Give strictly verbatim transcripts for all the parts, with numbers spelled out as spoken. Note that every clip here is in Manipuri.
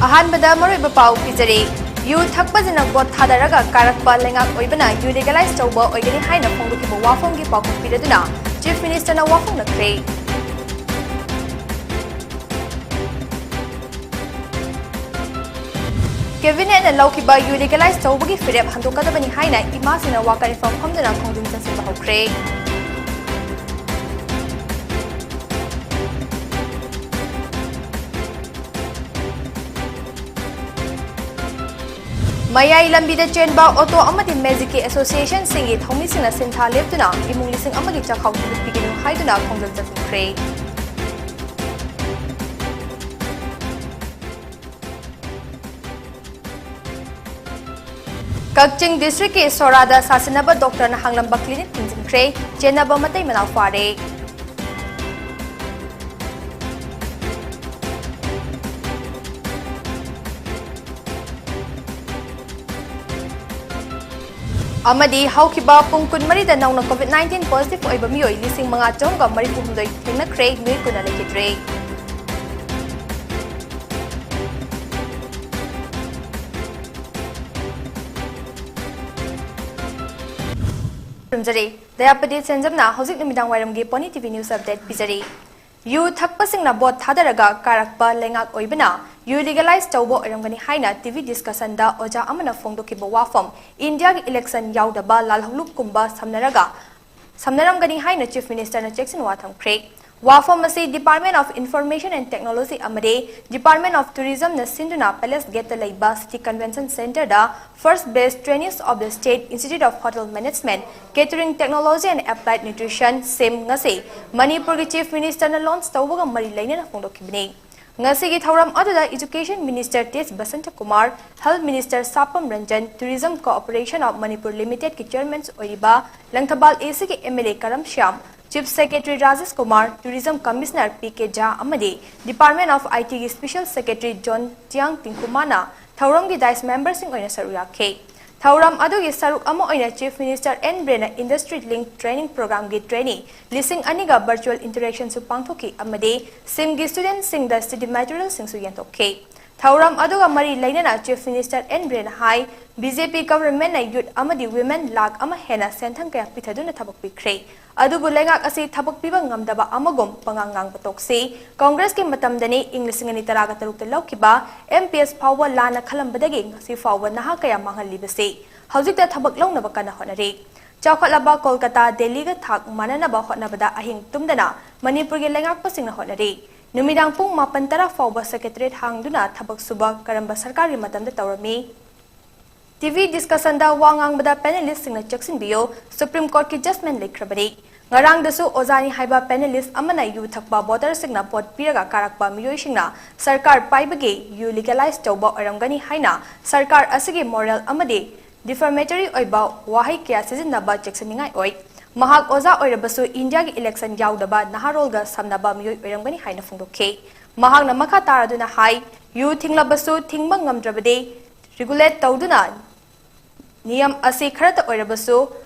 ꯑꯍꯥꯟꯕꯗ ꯃꯔꯨꯑꯣꯏꯕ ꯄꯥꯎ ꯄꯤꯖꯔꯤ꯫ ꯌꯨ ꯊꯛꯄꯁꯤꯅ ꯚꯣꯠ ꯊꯥꯗꯔꯒ ꯀꯥꯔꯛꯄ ꯂꯩꯉꯥꯛ ꯑꯣꯏꯕꯅ ꯌꯨ ꯂꯤꯒꯦꯂꯥꯏꯖ ꯇꯧꯕ ꯑꯣꯏꯒꯅꯤ ꯍꯥꯏꯅ ꯐꯣꯡꯗꯣꯛꯈꯤꯕ ꯋꯥꯐꯝꯒꯤ ꯄꯥꯎꯈꯨꯝ ꯄꯤꯔꯗꯨꯅ ꯆꯤꯐ ꯃꯤꯅꯤꯁꯇꯔꯅ ꯋꯥꯐꯣꯡꯅꯈ꯭ꯔꯦ꯫ ꯀꯦꯕꯤꯅꯦꯠꯅ ꯂꯧꯈꯤꯕ ꯌꯨ ꯂꯤꯒꯦꯂꯥꯏꯖ ꯇꯧꯕꯒꯤ ꯐꯤꯔꯦꯞ ꯍꯟꯗꯣꯛꯀꯗꯕꯅꯤ ꯍꯥꯏꯅ ꯏꯃꯥꯁꯤꯡꯅ ꯋꯥꯀꯠ ꯃꯤꯐꯝ ꯐꯝꯗꯨꯅ ꯈꯣꯡꯖꯪ ꯆꯪꯁꯤꯟꯕ ꯍꯧꯈ꯭ꯔꯦ꯫ ꯃꯌꯥꯏ ꯂꯝꯕꯤꯗ ꯆꯦꯟꯕ ꯑꯣꯇꯣ ꯑꯃꯗꯤ ꯃꯦꯖꯤꯛꯀꯤ ꯑꯦꯁꯣꯁꯤꯌꯦꯁꯟꯁꯤꯡꯒꯤ ꯊꯧꯃꯤꯁꯤꯡꯅ ꯁꯤꯟꯊꯥ ꯂꯦꯞꯇꯨꯅ ꯏꯃꯨꯡ ꯂꯤꯁꯤꯡ ꯑꯃꯒꯤ ꯆꯥꯛꯈꯥꯎ ꯊꯤꯕ ꯄꯤꯒꯅꯨ ꯍꯥꯏꯗꯨꯅ ꯈꯣꯡꯖꯪ ꯆꯪꯁꯤꯟꯈ꯭ꯔꯦ꯫ ꯀꯛꯆꯤꯡ ꯗꯤꯁꯇ꯭ꯔꯤꯛꯀꯤ ꯁꯣꯔꯥꯗ ꯁꯥꯁꯤꯟꯅꯕ ꯗꯣꯛꯇꯔꯅ ꯍꯥꯡꯂꯝꯕ ꯀ꯭ꯂꯤꯅꯤꯛ ꯊꯤꯡꯖꯤꯟꯈ꯭ꯔꯦ꯫ ꯆꯦꯟꯅꯕ ꯃꯇꯩ ꯃꯅꯥꯎ ꯐꯥꯔꯦ꯫ ꯑꯃꯗꯤ ꯍꯧꯈꯤꯕ ꯄꯨꯡ ꯀꯨꯟꯃꯔꯤꯗ ꯅꯧꯅ ꯀꯣꯚꯤꯗ ꯅꯥꯏꯟꯇꯤꯟ ꯄꯣꯖꯤꯇꯤꯚ ꯑꯣꯏꯕ ꯃꯤꯑꯣꯏ ꯂꯤꯁꯤꯡ ꯃꯉꯥ ꯆꯍꯨꯝꯒ ꯃꯔꯤꯐꯨ ꯍꯨꯝꯗꯣꯏ ꯊꯦꯡꯅꯈ꯭ꯔꯦ, ꯃꯤꯑꯣꯏ ꯀꯨꯟꯅ ꯂꯩꯈꯤꯗ꯭ꯔꯦ꯫ ꯈꯨꯔꯨꯝꯖꯔꯤ꯫ ꯗꯌꯥꯄꯇꯤ ꯁꯦꯟꯖꯝꯅ ꯍꯧꯖꯤꯛ ꯅꯨꯃꯤꯗꯥꯡ ꯋꯥꯏꯔꯝꯒꯤ ꯄꯣꯅꯤ ꯇꯤ ꯚꯤ ꯅ꯭ꯌꯨꯁ ꯑꯞꯗꯦꯠ ꯄꯤꯖꯔꯤ꯫ ꯌꯨ ꯊꯛꯄꯁꯤꯡꯅ ꯚꯣꯠ ꯊꯥꯗꯔꯒ ꯀꯥꯔꯛꯄ ꯂꯩꯉꯥꯛ ꯑꯣꯏꯕꯅ ꯌꯨ ꯂꯤꯒꯦꯂꯥꯏꯖ ꯇꯧꯕ ꯑꯣꯏꯔꯝꯒꯅꯤ ꯍꯥꯏꯅ ꯇꯤ ꯚꯤ ꯗꯤꯁꯀꯁꯟꯗ ꯑꯣꯖꯥ ꯑꯃꯅ ꯐꯣꯡꯗꯣꯛꯈꯤꯕ ꯋꯥꯐꯝ ꯏꯟꯗꯤꯌꯥꯒꯤ ꯏꯂꯦꯛꯁꯟ ꯌꯥꯎꯗꯕ ꯂꯥꯜꯍꯧꯂꯨꯞꯀꯨꯝꯕ ꯁꯝꯅꯔꯒ ꯁꯝꯅꯔꯝꯒꯅꯤ ꯍꯥꯏꯅ ꯆꯤꯐ ꯃꯤꯅꯤꯁꯇꯔꯅ ꯆꯦꯛꯁꯤꯟꯋꯥ ꯊꯝꯈ꯭ꯔꯦ꯫ ꯋꯥꯐꯝ ꯑꯁꯤ Department of Information and Technology ꯑꯃꯗꯤ Department of Tourismꯅ ꯁꯤꯟꯗꯨꯅ ꯄꯦꯂꯦꯁ ꯒꯦꯠꯇ ꯂꯩꯕ City Convention Centreꯗ First Batch Trainees of the State Institute of Hotel Management, Catering Technology and Applied Nutrition, ꯁꯤꯝ, ꯉꯁꯤ ꯃꯅꯤꯄꯨꯔꯒꯤ ꯆꯤꯐ ꯃꯤꯅꯤꯁꯇꯔꯅ ꯂꯣꯟꯆ ꯇꯧꯕꯒ ꯃꯔꯤ ꯂꯩꯅꯅ ꯐꯣꯡꯗꯣꯛꯈꯤꯕꯅꯤ꯫ ꯉꯁꯤꯒꯤ ꯊꯧꯔꯝ ꯑꯗꯨꯗ ꯏꯖꯨꯀꯦꯁꯟ ꯃꯤꯅꯤꯁꯇꯔ ꯇꯦꯖ Basanta Kumar, health minister Sapam Ranjan, tourism corporation of Manipur ꯂꯤꯃꯤꯇꯦꯗꯀꯤ ꯆꯦꯌꯔꯃꯦꯟ ꯑꯣꯏꯔꯤꯕ ꯂꯪꯊꯕꯥꯜ ꯑꯦꯁꯤꯒꯤ M L A Karam Shyam, chief secretary Rajesh Kumar, tourism commissioner P K Jha ꯑꯃꯗꯤ Department of ITꯒꯤ ꯁ꯭ꯄꯦꯁꯦꯜ ꯁꯦꯀ꯭ꯔꯦꯇꯔꯤ ꯖꯣꯟ ꯆꯤꯌꯥꯡ ꯇꯤꯡꯈꯨꯃꯥꯅ ꯊꯧꯔꯝꯒꯤ ꯗꯥꯏꯁ ꯃꯦꯝꯕꯔꯁꯤꯡ ꯑꯣꯏꯅ ꯁꯔꯨꯛ ꯌꯥꯈꯤ꯫ ꯊꯧꯔꯝ ꯑꯗꯨꯒꯤ ꯁꯔꯨꯛ ꯑꯃ ꯑꯣꯏꯅ ꯆꯤꯐ ꯃꯤꯅꯤꯁꯇꯔ ꯑꯦꯟ ꯕꯤꯔꯦꯟꯅ ꯏꯟꯗꯁꯇ꯭ꯔꯤ ꯂꯤꯡꯛ ꯇ꯭ꯔꯦꯅꯤꯡ ꯄ꯭ꯔꯣꯒ꯭ꯔꯥꯝꯒꯤ ꯇ꯭ꯔꯦꯅꯤ ꯂꯤꯁꯤꯡ ꯑꯅꯤꯒ ꯚꯔꯆꯨꯑꯦꯜ ꯏꯟꯇꯔꯦꯛꯁꯟꯁꯨ ꯄꯥꯡꯊꯣꯛꯈꯤ ꯑꯃꯗꯤ ꯁꯤꯝꯒꯤ ꯁ꯭ꯇꯨꯗꯦꯟꯠꯁꯤꯡꯗ ꯁ꯭ꯇꯗꯤ ꯃꯦꯇꯔꯤꯌꯦꯜꯁꯤꯡꯁꯨ ꯌꯦꯟꯊꯣꯛꯈꯤ꯫ ꯊꯧꯔꯝ ꯑꯗꯨꯒ ꯃꯔꯤ ꯂꯩꯅꯅ Chief Minister ꯑꯦꯟ ꯕꯤꯔꯦꯟꯅ ꯍꯥꯏ, BJP governmentꯅ youth ꯑꯃꯗꯤ women ꯂꯥꯈ ꯑꯃ ꯍꯦꯟꯅ ꯁꯦꯟꯊꯪ ꯀꯌꯥ ꯄꯤꯊꯗꯨꯅ ꯊꯕꯛ ꯄꯤꯈ꯭ꯔꯦ꯫ ꯑꯗꯨꯕꯨ ꯂꯩꯉꯥꯛ ꯑꯁꯤ ꯊꯕꯛ ꯄꯤꯕ ꯉꯝꯗꯕ ꯑꯃꯒꯨꯝ ꯄꯉꯥꯡ ꯉꯥꯡꯕ ꯇꯣꯛꯁꯤ꯫ ꯀꯣꯡꯒ꯭ꯔꯦꯁꯀꯤ ꯃꯇꯝꯗꯅꯤ ꯏꯪ ꯂꯤꯁꯤꯡ ꯑꯅꯤ ꯇꯔꯥꯒ ꯇꯔꯨꯛꯇ ꯂꯧꯈꯤꯕ MPS ꯐꯥꯎꯕ ꯂꯥꯟꯅ ꯈꯜꯂꯝꯕꯗꯒꯤ ꯉꯁꯤ ꯐꯥꯎꯕ ꯅꯍꯥ ꯀꯌꯥ ꯃꯥꯡꯍꯜꯂꯤꯕꯁꯤ꯫ ꯍꯧꯖꯤꯛꯇ ꯊꯕꯛ ꯂꯧꯅꯕ ꯀꯟꯅ ꯍꯣꯠꯅꯔꯤ꯫ ꯆꯥꯎꯈꯠꯂꯕ ꯀꯣꯜꯀꯇꯥ, ꯗꯦꯜꯂꯤꯒ ꯊꯥꯛ ꯃꯥꯟꯅꯅꯕ ꯍꯣꯠꯅꯕꯗ ꯑꯍꯤꯡ ꯇꯨꯝꯗꯅ ꯃꯅꯤꯄꯨꯔꯒꯤ ꯂꯩꯉꯥꯛꯄꯁꯤꯡꯅ ꯍꯣꯠꯅꯔꯤ꯫ ꯅꯨꯃꯤꯗꯥꯡ ꯄꯨꯡ ꯃꯥꯄꯟ ꯇꯔꯥ ꯐꯥꯎꯕ Secretariat ꯍꯥꯡꯗꯨꯅ ꯊꯕꯛ ꯁꯨꯕ ꯀꯔꯝꯕ ꯁꯔꯀꯥꯔꯒꯤ ꯃꯇꯝꯗ ꯇꯧꯔꯝꯃꯤ? TV discussionꯗ ꯋꯥ ꯉꯥꯡꯕꯗ panelistꯁꯤꯡꯅ ꯆꯦꯛꯁꯤꯟꯕꯤꯌꯨ, Supreme Courtꯀꯤ judgment ꯂꯩꯈ꯭ꯔꯕꯅꯤ꯫ ꯉꯔꯥꯡꯗꯁꯨ ꯑꯣꯖꯥꯅꯤ ꯍꯥꯏꯕ panelist ꯑꯃꯅ ꯌꯨ ꯊꯛꯄ voterꯁꯤꯡꯅ vote ꯄꯤꯔꯒ ꯀꯥꯔꯛꯄ ꯃꯤꯑꯣꯏꯁꯤꯡꯅ ꯁꯔꯀꯥꯔ ꯄꯥꯏꯕꯒꯤ ꯌꯨ legalize ꯇꯧꯕ ꯑꯣꯏꯔꯝꯒꯅꯤ ꯍꯥꯏꯅ ꯁꯔꯀꯥꯔ ꯑꯁꯤꯒꯤ moral ꯑꯃꯗꯤ defamatory ꯑꯣꯏꯕ ꯋꯥꯍꯩ ꯀꯌꯥ ꯁꯤꯖꯤꯟꯅꯕ ꯆꯦꯛꯁꯤꯟꯅꯤꯡꯉꯥꯏ ꯑꯣꯏ꯫ ꯃꯍꯥꯛ ꯑꯣꯖꯥ ꯑꯣꯏꯔꯕꯁꯨ ꯏꯟꯗꯤꯌꯥꯒꯤ election ꯌꯥꯎꯗꯕ ꯅꯍꯥꯔꯣꯜꯒ ꯁꯝꯅꯕ ꯃꯤꯑꯣꯏ ꯑꯣꯏꯔꯝꯒꯅꯤ ꯍꯥꯏꯅ ꯐꯣꯡꯗꯣꯛꯈꯤ꯫ ꯃꯍꯥꯛꯅ ꯃꯈꯥ ꯇꯥꯔꯗꯨꯅ ꯍꯥꯏ, ꯌꯨ ꯊꯤꯡꯂꯕꯁꯨ ꯊꯤꯡꯕ ꯉꯝꯗ꯭ꯔꯕꯗꯤ regulate ꯇꯧꯗꯨꯅ ꯅꯤꯌꯝ ꯑꯁꯤ ꯈꯔꯇ ꯑꯣꯏꯔꯕꯁꯨ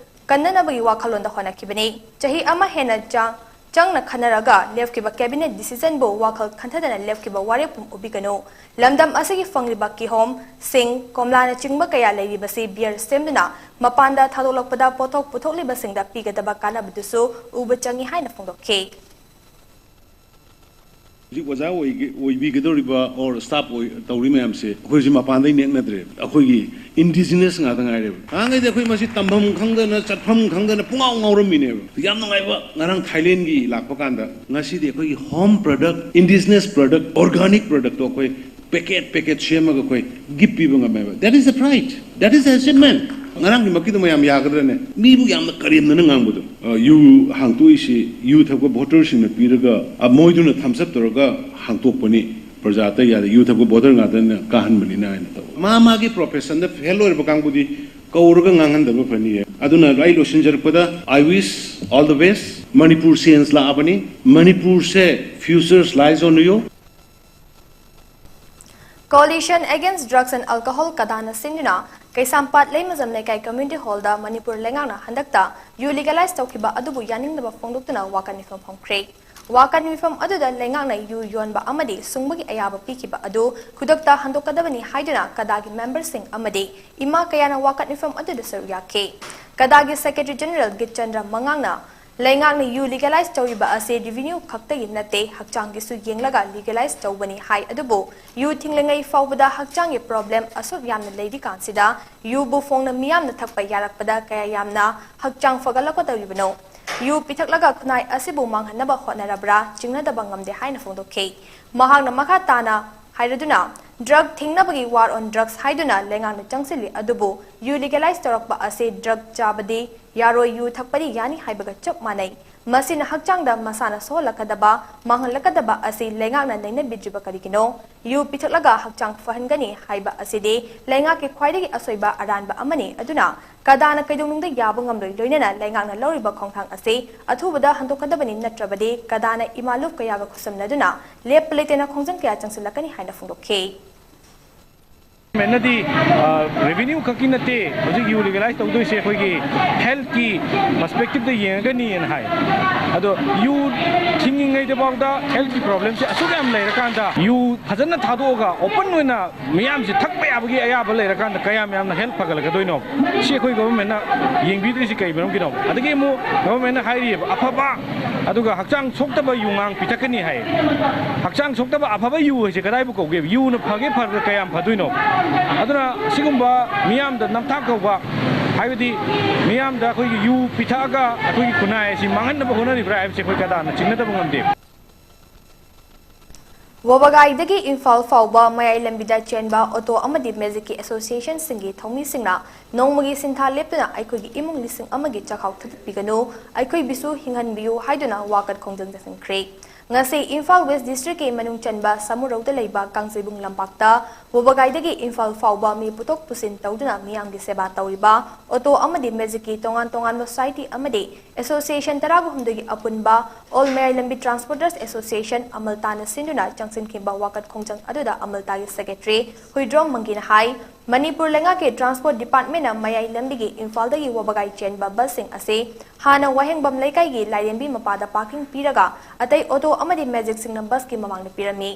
ꯀꯟꯅꯅꯕꯒꯤ ꯋꯥꯈꯜꯂꯣꯟꯗ ꯍꯣꯠꯅꯈꯤꯕꯅꯤ꯫ ꯆꯍꯤ ꯑꯃ ꯍꯦꯟꯅ ꯆꯥꯡ ꯆꯪꯅ ꯈꯟꯅꯔꯒ ꯂꯦꯞꯈꯤꯕ cabinet decisionꯕꯨ ꯋꯥꯈꯜ ꯈꯟꯊꯗꯅ ꯂꯦꯞꯈꯤꯕ ꯋꯥꯔꯦꯞ ꯄꯨꯝ ꯎꯕꯤꯒꯅꯨ꯫ ꯂꯝꯗꯝ ꯑꯁꯤꯒꯤ ꯐꯪꯂꯤꯕ ꯀꯤꯍꯣꯝ, ꯁꯤꯡ, ꯀꯣꯝꯂꯥꯅꯆꯤꯡꯕ ꯀꯌꯥ ꯂꯩꯔꯤꯕꯁꯤ beer ꯁꯦꯝꯗꯨꯅ ꯃꯄꯥꯟꯗ ꯊꯥꯗꯣꯛꯂꯛꯄꯗ ꯄꯣꯠꯊꯣꯛ ꯄꯨꯊꯣꯛꯂꯤꯕꯁꯤꯡꯗ ꯄꯤꯒꯗꯕ ꯀꯥꯟꯅꯕꯗꯨꯁꯨ ꯎꯕ ꯆꯪꯏ ꯍꯥꯏꯅ ꯐꯣꯡꯗꯣꯛꯈꯤ꯫ ꯍꯧꯖꯤꯛ ꯑꯣꯖꯥ ꯑꯣꯏꯒ- ꯑꯣꯏꯕꯤꯒꯗꯧꯔꯤꯕ or staff ꯑꯣꯏ ꯇꯧꯔꯤ ꯃꯌꯥꯝꯁꯦ ꯑꯩꯈꯣꯏ ꯍꯧꯖꯤꯛ ꯃꯄꯥꯟꯗꯩ ꯅꯦꯛꯅꯗ꯭ꯔꯦꯕ꯫ ꯑꯩꯈꯣꯏꯒꯤ indigenous ꯉꯥꯛꯇ ꯉꯥꯏꯔꯦꯕ꯫ ꯑꯉꯥꯡꯈꯩꯗꯤ ꯑꯩꯈꯣꯏ ꯃꯁꯤ ꯇꯝꯐꯝ ꯈꯪꯗꯅ ꯆꯠꯐꯝ ꯈꯪꯗꯅ ꯄꯨꯡꯉꯥꯎ ꯉꯥꯎꯔꯝꯃꯤꯅꯦꯕ꯫ ꯌꯥꯝ ꯅꯨꯡꯉꯥꯏꯕ, ꯉꯔꯥꯡ Thailandꯒꯤ ꯂꯥꯛꯄ ꯀꯥꯟꯗ ꯉꯁꯤꯗꯤ ꯑꯩꯈꯣꯏꯒꯤ home product, indigenous product, organic productꯇꯣ ꯑꯩꯈꯣꯏ packet packet ꯁꯦꯝꯃꯒ ꯑꯩꯈꯣꯏ gift ꯄꯤꯕ ꯉꯝꯃꯦꯕ꯫ That is a pride, that is a achievement꯫ ꯉꯔꯥꯡꯒꯤꯃꯛꯀꯤꯗꯣ ꯃꯌꯥꯝ ꯌꯥꯒꯗ꯭ꯔꯅꯦ? ꯃꯤꯕꯨ ꯌꯥꯝꯅ ꯀꯔꯦꯝꯅꯅ ꯉꯥꯡꯕꯗꯣ꯫ ꯑ, ꯌꯨ ꯍꯥꯡꯇꯣꯛꯏꯁꯤ ꯌꯨ ꯊꯛꯄ voterꯁꯤꯡꯅ ꯄꯤꯔꯒ, ꯑ, ꯃꯣꯏꯗꯨꯅ thumbs up ꯇꯧꯔꯒ ꯍꯥꯡꯇꯣꯛꯄꯅꯤ꯫ ꯄ꯭ꯔꯖꯥ ꯑꯇꯩ ꯌꯥꯗꯦ, ꯌꯨ ꯊꯛꯄ voter ꯉꯥꯛꯇꯅ ꯀꯥꯍꯟꯕꯅꯤꯅ ꯍꯥꯏꯅ ꯇꯧꯕ꯫ ꯃꯥ ꯃꯥꯒꯤ professionꯗ fail ꯑꯣꯏꯔꯕ ꯀꯥꯡꯕꯨꯗꯤ ꯀꯧꯔꯒ ꯉꯥꯡꯍꯟꯗꯕ ꯐꯅꯤꯌꯦ꯫ ꯑꯗꯨꯅ ꯑꯩ ꯂꯣꯏꯁꯤꯟꯖꯔꯛꯄꯗ, I wish all the best꯫ Manipur change ꯂꯥꯛꯑꯕꯅꯤ꯫ ꯃꯅꯤꯄꯨꯔꯁꯦ futures lies on you꯫ Coalition Against Drugs and Alcohol ꯀꯗꯥꯅ ꯁꯤꯟꯗꯨꯅ ꯀꯩꯁꯥꯝꯄꯥꯠ ꯂꯩꯃꯖꯝ ꯂꯩꯀꯥꯏ community hallꯗ ꯃꯅꯤꯄꯨꯔ ꯂꯩꯉꯥꯛꯅ ꯍꯟꯗꯛꯇ ꯌꯨ legalize ꯇꯧꯈꯤꯕ ꯑꯗꯨꯕꯨ ꯌꯥꯅꯤꯡꯗꯕ ꯐꯣꯡꯗꯣꯛꯇꯨꯅ ꯋꯥꯀꯠ ꯃꯤꯐꯝ ꯐꯝꯈ꯭ꯔꯦ꯫ ꯋꯥꯀꯠ ꯃꯤꯐꯝ ꯑꯗꯨꯗ ꯂꯩꯉꯥꯛꯅ ꯌꯨ ꯌꯣꯟꯕ ꯑꯃꯗꯤ ꯁꯨꯡꯕꯒꯤ ꯑꯌꯥꯕ ꯄꯤꯈꯤꯕ ꯑꯗꯨ ꯈꯨꯗꯛꯇ ꯍꯟꯗꯣꯛꯀꯗꯕꯅꯤ ꯍꯥꯏꯗꯨꯅ ꯀꯗꯥꯒꯤ ꯃꯦꯝꯕꯔꯁꯤꯡ ꯑꯃꯗꯤ ꯏꯃꯥ ꯀꯌꯥꯅ ꯋꯥꯀꯠ ꯃꯤꯐꯝ ꯑꯗꯨꯗ ꯁꯔꯨꯛ ꯌꯥꯈꯤ꯫ ꯀꯗꯥꯒꯤ ꯁꯦꯀ꯭ꯔꯦꯇꯔꯤ ꯖꯦꯅꯔꯦꯜ ꯒꯤꯠꯆꯟꯗ꯭ꯔ ꯃꯉꯥꯡꯅ ꯂꯩꯉꯥꯛꯅ ꯌꯨ ꯂꯤꯒꯦꯂꯥꯏꯖ ꯇꯧꯔꯤꯕ ꯑꯁꯤ ꯔꯤꯚꯤꯅ꯭ꯌꯨ ꯈꯛꯇꯒꯤ ꯅꯠꯇꯦ, ꯍꯛꯆꯥꯡꯒꯤꯁꯨ ꯌꯦꯡꯂꯒ ꯂꯤꯒꯦꯂꯥꯏꯖ ꯇꯧꯕꯅꯤ ꯍꯥꯏ꯫ ꯑꯗꯨꯕꯨ ꯌꯨ ꯊꯤꯡꯂꯤꯉꯩ ꯐꯥꯎꯕꯗ ꯍꯛꯆꯥꯡꯒꯤ ꯄ꯭ꯔꯣꯕ꯭ꯂꯦꯝ ꯑꯁꯨꯛ ꯌꯥꯝꯅ ꯂꯩꯔꯤꯀꯥꯟꯁꯤꯗ ꯌꯨꯕꯨ ꯐꯣꯡꯅ ꯃꯤꯌꯥꯝꯅ ꯊꯛꯄ ꯌꯥꯔꯛꯄꯗ ꯀꯌꯥ ꯌꯥꯝꯅ ꯍꯛꯆꯥꯡ ꯐꯒꯠꯂꯛꯀꯗꯧꯔꯤꯕꯅꯣ? ꯌꯨ ꯄꯤꯊꯛꯂꯒ ꯈꯨꯟꯅꯥꯏ ꯑꯁꯤꯕꯨ ꯃꯥꯡꯍꯟꯅꯕ ꯍꯣꯠꯅꯔꯕ꯭ꯔꯥ ꯆꯤꯡꯅꯗꯕ ꯉꯝꯗꯦ ꯍꯥꯏꯅ ꯐꯣꯡꯗꯣꯛꯈꯤ꯫ ꯃꯍꯥꯛꯅ ꯃꯈꯥ ꯇꯥꯅ ꯍꯥꯏꯔꯗꯨꯅ, ꯗ꯭ꯔꯒ ꯊꯤꯡꯅꯕꯒꯤ ꯋꯥꯔ ꯑꯣꯟ ꯗ꯭ꯔꯒꯁ ꯍꯥꯏꯗꯨꯅ ꯂꯩꯉꯥꯛꯅ ꯆꯪꯁꯤꯜꯂꯤ, ꯑꯗꯨꯕꯨ ꯌꯨ ꯂꯤꯒꯦꯂꯥꯏꯖ ꯇꯧꯔꯛꯄ ꯑꯁꯤ ꯗ꯭ꯔꯒ ꯆꯥꯕꯗꯤ ꯌꯥꯔꯣꯏ, ꯌꯨ ꯊꯛꯄꯗꯤ ꯌꯥꯅꯤ ꯍꯥꯏꯕꯒ ꯆꯞ ꯃꯥꯟꯅꯩ꯫ ꯃꯁꯤꯅ ꯍꯛꯆꯥꯡꯗ ꯃꯁꯥꯅ ꯁꯣꯛꯍꯜꯂꯛꯀꯗꯕ, ꯃꯥꯡꯍꯜꯂꯛꯀꯗꯕ ꯑꯁꯤ ꯂꯩꯉꯥꯛꯅ ꯅꯩꯅꯕꯤꯗ꯭ꯔꯤꯕ ꯀꯔꯤꯒꯤꯅꯣ? ꯌꯨ ꯄꯤꯊꯛꯂꯒ ꯍꯛꯆꯥꯡ ꯐꯍꯟꯒꯅꯤ ꯍꯥꯏꯕ ꯑꯁꯤꯗꯤ ꯂꯩꯉꯥꯛꯀꯤ ꯈ꯭ꯋꯥꯏꯗꯒꯤ ꯑꯁꯣꯏꯕ ꯑꯔꯥꯟꯕ ꯑꯃꯅꯤ꯫ ꯑꯗꯨꯅ ꯀꯗꯥꯅ ꯀꯩꯗꯧꯅꯨꯡꯗ ꯌꯥꯕ ꯉꯝꯂꯣꯏ, ꯂꯣꯏꯅꯅ ꯂꯩꯉꯥꯛꯅ ꯂꯧꯔꯤꯕ ꯈꯣꯡꯊꯥꯡ ꯑꯁꯤ ꯑꯊꯨꯕꯗ ꯍꯟꯗꯣꯛꯀꯗꯕꯅꯤ, ꯅꯠꯇ꯭ꯔꯕꯗꯤ ꯀꯗꯥꯅ ꯏꯃꯥ ꯂꯨꯞ ꯀꯌꯥꯒ ꯈꯨꯠꯁꯝꯅꯗꯨꯅ ꯂꯦꯞꯄ ꯂꯩꯇꯅ ꯈꯣꯡꯖꯪ ꯀꯌꯥ ꯆꯪꯁꯤꯜꯂꯛꯀꯅꯤ ꯍꯥꯏꯅ ꯐꯣꯡꯗꯣꯛꯈꯤ꯫ ꯒꯚꯔꯟꯃꯦꯟꯅꯗꯤ ꯔꯦꯚꯤꯅ꯭ꯌꯨ ꯈꯛꯀꯤ ꯅꯠꯇꯦ, ꯍꯧꯖꯤꯛ ꯌꯨ ꯂꯤꯒꯦꯂꯥꯏꯖ ꯇꯧꯗꯣꯏꯁꯦ ꯑꯩꯈꯣꯏꯒꯤ ꯍꯦꯜꯠꯀꯤ ꯄꯔꯁꯄꯦꯛꯇꯤꯞꯇ ꯌꯦꯡꯉꯒꯅꯤꯅ ꯍꯥꯏ꯫ ꯑꯗꯣ ꯌꯨ ꯊꯤꯡꯉꯤꯉꯩꯗꯐꯥꯎꯗ ꯍꯦꯜꯠꯀꯤ ꯄ꯭ꯔꯣꯕ꯭ꯂꯦꯝꯁꯦ ꯑꯁꯨꯛ ꯌꯥꯝ ꯂꯩꯔꯀꯥꯟꯗ ꯌꯨ ꯐꯖꯅ ꯊꯥꯗꯣꯛꯑꯒ ꯑꯣꯄꯟ ꯑꯣꯏꯅ ꯃꯤꯌꯥꯝꯁꯦ ꯊꯛꯄ ꯌꯥꯕꯒꯤ ꯑꯌꯥꯕ ꯂꯩꯔꯀꯥꯟꯗ ꯀꯌꯥꯝ ꯌꯥꯝꯅ ꯍꯦꯜꯠ ꯐꯒꯠꯂꯛꯀꯗꯣꯏꯅꯣ? ꯁꯤ ꯑꯩꯈꯣꯏ ꯒꯚꯔꯟꯃꯦꯟꯅ ꯌꯦꯡꯕꯤꯗ꯭ꯔꯤꯁꯤ ꯀꯩ ꯃꯔꯝꯒꯤꯅꯣ? ꯑꯗꯒꯤ ꯑꯃꯨꯛ ꯒꯚꯔꯟꯃꯦꯟꯅ ꯍꯥꯏꯔꯤꯑꯕ ꯑꯐꯕ, ꯑꯗꯨꯒ ꯍꯛꯆꯥꯡ ꯁꯣꯛꯇꯕ ꯌꯨꯉꯥꯡ ꯄꯤꯊꯛꯀꯅꯤ ꯍꯥꯏ꯫ ꯍꯛꯆꯥꯡ ꯁꯣꯛꯇꯕ ꯑꯐꯕ ꯌꯨ ꯍꯥꯏꯁꯦ ꯀꯗꯥꯏꯕꯨ ꯀꯧꯒꯦ? ꯌꯨꯅ ꯐꯒꯦ ꯐꯔꯒ ꯀꯌꯥꯝ ꯐꯗꯣꯏꯅꯣ? ꯑꯗꯨꯅ ꯁꯤꯒꯨꯝꯕ ꯃꯤꯌꯥꯝꯗ ꯅꯝꯊꯥꯛ ꯇꯧꯕ, ꯍꯥꯏꯕꯗꯤ ꯃꯤꯌꯥꯝꯗ ꯑꯩꯈꯣꯏꯒꯤ ꯌꯨ ꯄꯤꯊꯛꯑꯒ ꯑꯩꯈꯣꯏꯒꯤ ꯈꯨꯟꯅꯥꯏ ꯑꯁꯤ ꯃꯥꯡꯍꯟꯅꯕ ꯍꯣꯠꯅꯔꯤꯕ꯭ꯔꯥ ꯍꯥꯏꯕꯁꯦ ꯑꯩꯈꯣꯏ ꯀꯗꯥꯅ ꯆꯤꯡꯅꯗꯕ ꯉꯝꯗꯦ꯫ ꯋꯥꯕꯒꯥꯏꯗꯒꯤ ꯏꯝꯐꯥꯜ ꯐꯥꯎꯕ ꯃꯌꯥꯏ ꯂꯝꯕꯤꯗ ꯆꯦꯟꯕ ꯑꯣꯇꯣ ꯑꯃꯗꯤ ꯃꯦꯖꯤꯛꯀꯤ ꯑꯦꯁꯣꯁꯤꯌꯦꯁꯟꯁꯤꯡꯒꯤ ꯊꯧꯃꯤꯁꯤꯡꯅ ꯅꯣꯡꯃꯒꯤ ꯁꯤꯟꯊꯥ ꯂꯦꯞꯇꯨꯅ ꯑꯩꯈꯣꯏꯒꯤ ꯏꯃꯨꯡ ꯂꯤꯁꯤꯡ ꯑꯃꯒꯤ ꯆꯥꯛꯈꯥꯎ ꯊꯥꯗꯠꯄꯤꯒꯅꯨ, ꯑꯩꯈꯣꯏꯕꯨꯁꯨ ꯍꯤꯡꯍꯟꯕꯤꯌꯨ ꯍꯥꯏꯗꯨꯅ ꯋꯥꯀꯠ ꯈꯣꯡꯖꯪ ꯆꯠꯊꯟꯈ꯭ꯔꯦ꯫ ꯉꯁꯤ ꯏꯝꯐꯥꯜ ꯋꯦꯁ ꯗꯤꯁꯇ꯭ꯔꯤꯛꯀꯤ ꯃꯅꯨꯡ ꯆꯟꯕ ꯁꯥꯃꯨꯔꯧꯗ ꯂꯩꯕ ꯀꯥꯡꯖꯩꯕꯨꯡ ꯂꯝꯄꯥꯛꯇ ꯋꯥꯕꯒꯥꯏꯗꯒꯤ ꯏꯝꯐꯥꯜ ꯐꯥꯎꯕ ꯃꯤ ꯄꯨꯊꯣꯛ ꯄꯨꯁꯤꯟ ꯇꯧꯗꯨꯅ ꯃꯤꯌꯥꯝꯒꯤ ꯁꯦꯕꯥ ꯇꯧꯔꯤꯕ ꯑꯣꯇꯣ ꯑꯃꯗꯤ ꯃꯦꯖꯤꯛꯀꯤ ꯇꯣꯉꯥꯟ ꯇꯣꯉꯥꯟꯕ ꯁꯣꯁꯥꯏꯇꯤ ꯑꯃꯗꯤ ꯑꯦꯁꯣꯁꯤꯌꯦꯁꯟ ꯇꯔꯥꯒ ꯍꯨꯝꯗꯣꯏꯒꯤ ꯑꯄꯨꯟꯕ ꯑꯣꯜ ꯃꯌꯥꯏ ꯂꯝꯕꯤ ꯇ꯭ꯔꯥꯟꯁꯄꯣꯔꯇꯔꯁ ꯑꯦꯁꯣꯁꯤꯌꯦꯁꯟ, ꯑꯃꯜꯇꯥꯅ ꯁꯤꯟꯗꯨꯅ ꯆꯪꯁꯤꯟꯈꯤꯕ ꯋꯥꯀꯠ ꯈꯣꯡꯖꯪ ꯑꯗꯨꯗ ꯑꯃꯜꯇꯥꯒꯤ ꯁꯦꯀ꯭ꯔꯦꯇꯔꯤ ꯍꯨꯏꯗ꯭ꯔꯣꯝ ꯃꯪꯒꯤꯅ ꯍꯥꯏ, ꯃꯅꯤꯄꯨꯔ ꯂꯩꯉꯥꯛꯀꯤ ꯇ꯭ꯔꯥꯟꯁꯄꯣꯔꯠ ꯗꯤꯄꯥꯔꯠꯃꯦꯟꯅ ꯃꯌꯥꯏ ꯂꯝꯕꯤꯒꯤ ꯏꯝꯐꯥꯜꯗꯒꯤ ꯋꯥꯕꯒꯥꯏ ꯆꯦꯟꯕ ꯕꯁꯁꯤꯡ ꯑꯁꯤ ꯍꯥꯟꯅ ꯋꯥꯍꯦꯡꯕꯝ ꯂꯩꯀꯥꯏꯒꯤ ꯂꯥꯏꯔꯦꯝꯕꯤ ꯃꯄꯥꯗ ꯄꯥꯔꯀꯤꯡ ꯄꯤꯔꯒ ꯑꯇꯩ ꯑꯣꯇꯣ ꯑꯃꯗꯤ ꯃꯦꯖꯤꯛꯁꯤꯡꯅ ꯕꯁꯀꯤ ꯃꯃꯥꯡꯗ ꯄꯤꯔꯝꯃꯤ꯫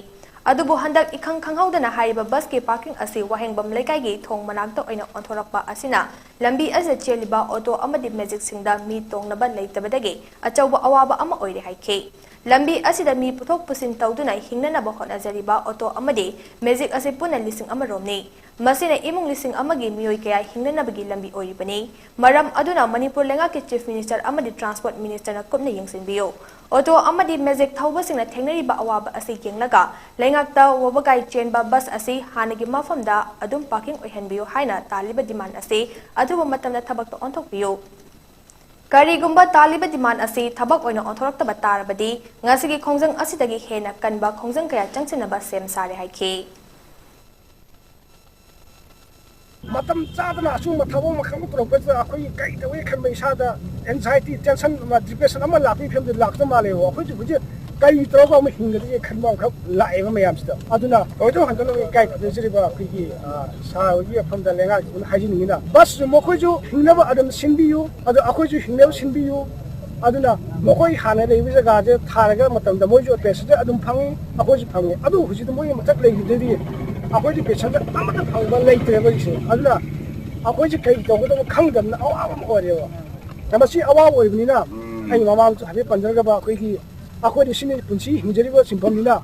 ꯑꯗꯨꯕꯨ ꯍꯟꯗꯛ ꯏꯈꯪ ꯈꯪꯍꯧꯗꯅ ꯍꯥꯏꯔꯤꯕ ꯕꯁꯀꯤ ꯄꯥꯔꯀꯤꯡ ꯑꯁꯤ ꯋꯥꯍꯦꯡꯕꯝ ꯂꯩꯀꯥꯏꯒꯤ ꯊꯣꯡ ꯃꯅꯥꯛꯇ ꯑꯣꯏꯅ ꯑꯣꯟꯊꯣꯔꯛꯄ ꯑꯁꯤꯅ ꯂꯝꯕꯤ ꯑꯁꯤꯗ ꯆꯦꯜꯂꯤꯕ ꯑꯣꯇꯣ ꯑꯃꯗꯤ ꯃꯦꯖꯤꯛꯁꯤꯡꯗ ꯃꯤ ꯇꯣꯡꯅꯕ ꯂꯩꯇꯕꯗꯒꯤ ꯑꯆꯧꯕ ꯑꯋꯥꯕ ꯑꯃ ꯑꯣꯏꯔꯦ ꯍꯥꯏꯈꯤ꯫ ꯂꯝꯕꯤ ꯑꯁꯤꯗ ꯃꯤ ꯄꯨꯊꯣꯛ ꯄꯨꯁꯤꯟ ꯇꯧꯗꯨꯅ ꯍꯤꯡꯅꯅꯕ ꯍꯣꯠꯅꯖꯔꯤꯕ ꯑꯣꯇꯣ ꯑꯃꯗꯤ ꯃꯦꯖꯤꯛ ꯑꯁꯤ ꯄꯨꯟꯅ ꯂꯤꯁꯤꯡ ꯑꯃ ꯔꯣꯝꯅꯤ꯫ ꯃꯁꯤꯅ ꯏꯃꯨꯡ ꯂꯤꯁꯤꯡ ꯑꯃꯒꯤ ꯃꯤꯑꯣꯏ ꯀꯌꯥ ꯍꯤꯡꯅꯅꯕꯒꯤ ꯂꯝꯕꯤ ꯑꯣꯏꯔꯤꯕꯅꯤ꯫ ꯃꯔꯝ ꯑꯗꯨꯅ ꯃꯅꯤꯄꯨꯔ ꯂꯩꯉꯥꯛꯀꯤ ꯆꯤꯐ ꯃꯤꯅꯤꯁꯇꯔ ꯑꯃꯗꯤ ꯇ꯭ꯔꯥꯟꯁꯄꯣꯔꯠ ꯃꯤꯅꯤꯁꯇꯔꯅ ꯀꯨꯞꯅ ꯌꯦꯡꯁꯤꯟꯕꯤꯌꯨ꯫ ꯑꯣꯇꯣ ꯑꯃꯗꯤ ꯃꯦꯖꯤꯛ ꯊꯧꯕꯁꯤꯡꯅ ꯊꯦꯡꯅꯔꯤꯕ ꯑꯋꯥꯕ ꯑꯁꯤ ꯌꯦꯡꯂꯒ ꯂꯩꯉꯥꯛꯇ ꯋꯥꯕꯒꯥꯏ ꯆꯦꯟꯕ ꯕꯁ ꯑꯁꯤ ꯍꯥꯟꯅꯒꯤ ꯃꯐꯝꯗ ꯑꯗꯨꯝ ꯄꯥꯔꯀꯤꯡ ꯑꯣꯏꯍꯟꯕꯤꯌꯨ ꯍꯥꯏꯅ ꯇꯥꯜꯂꯤꯕ ꯗꯤꯃꯥꯟ ꯑꯁꯤ ꯑꯊꯨꯕ ꯃꯇꯝꯗ ꯊꯕꯛꯇ ꯑꯣꯟꯊꯣꯛꯄꯤꯌꯨ꯫ ꯀꯔꯤꯒꯨꯝꯕ ꯇꯥꯜꯂꯤꯕ ꯗꯤꯃꯥꯟ ꯑꯁꯤ ꯊꯕꯛ ꯑꯣꯏꯅ ꯑꯣꯟꯊꯣꯔꯛꯇꯕ ꯇꯥꯔꯕꯗꯤ ꯉꯁꯤꯒꯤ ꯈꯣꯡꯖꯪ ꯑꯁꯤꯗꯒꯤ ꯍꯦꯟꯅ ꯀꯟꯕ ꯈꯣꯡꯖꯪ ꯀꯌꯥ ꯆꯪꯁꯤꯟꯅꯕ ꯁꯦꯝ ꯁꯥꯔꯦ ꯍꯥꯏꯈꯤ꯫ ꯃꯇꯝ ꯆꯥꯗꯅ ꯑꯆꯨꯝꯕ ꯊꯕꯛ ꯑꯃꯈꯛ ꯄꯨꯔꯛꯄꯁꯤꯗ ꯑꯩꯈꯣꯏꯒꯤ ꯀꯔꯤ ꯇꯧꯏ ꯈꯟꯕ ꯏꯁꯥꯗ anxiety, tension ꯑꯃ, depression ꯑꯃ ꯂꯥꯛꯄꯒꯤ ꯐꯤꯕꯝꯗ ꯂꯥꯛꯇ ꯃꯥꯜꯂꯦꯕ꯫ ꯑꯩꯈꯣꯏꯁꯨ ꯍꯧꯖꯤꯛ ꯀꯔꯤ ꯇꯧꯔꯒ ꯑꯃꯨꯛ ꯍꯤꯡꯒꯗꯒꯦ ꯈꯟꯕ ꯑꯃꯈꯛ ꯂꯥꯛꯑꯦꯕ ꯃꯌꯥꯝꯁꯤꯗ꯫ ꯑꯗꯨꯅ ꯂꯣꯏꯅ ꯍꯟꯗꯣꯛꯅꯕ ꯏꯀꯥꯏ ꯈꯨꯝꯅꯖꯔꯤꯕ ꯑꯩꯈꯣꯏꯒꯤ, ꯑ, ꯁꯥꯔ ꯍꯣꯏꯒꯤ ꯃꯐꯝꯗ ꯂꯩꯉꯥꯛꯁꯤꯡꯅ ꯍꯥꯏꯖꯅꯤꯡꯉꯤꯅ, ꯕꯁꯁꯨ ꯃꯈꯣꯏꯁꯨ ꯍꯤꯡꯅꯕ ꯑꯗꯨꯝ ꯁꯤꯟꯕꯤꯌꯨ, ꯑꯗꯣ ꯑꯩꯈꯣꯏꯁꯨ ꯍꯤꯡꯅꯕ ꯁꯤꯟꯕꯤꯌꯨ꯫ ꯑꯗꯨꯅ ꯃꯈꯣꯏ ꯍꯥꯟꯅ ꯂꯩꯕ ꯖꯒꯥꯁꯦ ꯊꯥꯔꯒ ꯃꯇꯝꯗ ꯃꯣꯏꯁꯨ passenger ꯑꯗꯨꯝ ꯐꯪꯉꯤ, ꯑꯩꯈꯣꯏꯁꯨ ꯐꯪꯉꯤ꯫ ꯑꯗꯨ ꯍꯧꯖꯤꯛꯇꯤ ꯃꯣꯏꯒꯤ ꯃꯊꯛ ꯂꯩꯈꯤꯕꯗꯩꯗꯤ ꯑꯩꯈꯣꯏꯗꯤ passenger ꯑꯃꯠꯇ ꯐꯪꯕ ꯂꯩꯇ꯭ꯔꯦꯕ ꯍꯧꯖꯤꯛꯁꯦ꯫ ꯑꯗꯨꯅ ꯑꯩꯈꯣꯏꯁꯦ ꯀꯔꯤ ꯇꯧꯒꯗꯕ ꯈꯪꯗꯕꯅ ꯑꯋꯥꯕ ꯑꯃ ꯑꯣꯏꯔꯦꯕ꯫ ꯃꯁꯤ ꯑꯋꯥꯕ ꯑꯣꯏꯕꯅꯤꯅ ꯑꯩ ꯃꯃꯥꯡꯗꯁꯨ ꯍꯥꯏꯐꯦꯠ ꯄꯟꯖꯈ꯭ꯔꯕ ꯑꯩꯈꯣꯏꯒꯤ, ꯑꯩꯈꯣꯏꯗꯤ ꯁꯤꯅꯤ ꯄꯨꯟꯁꯤ ꯍꯤꯡꯖꯔꯤꯕ ꯁꯤꯟꯐꯝꯅꯤꯅ꯫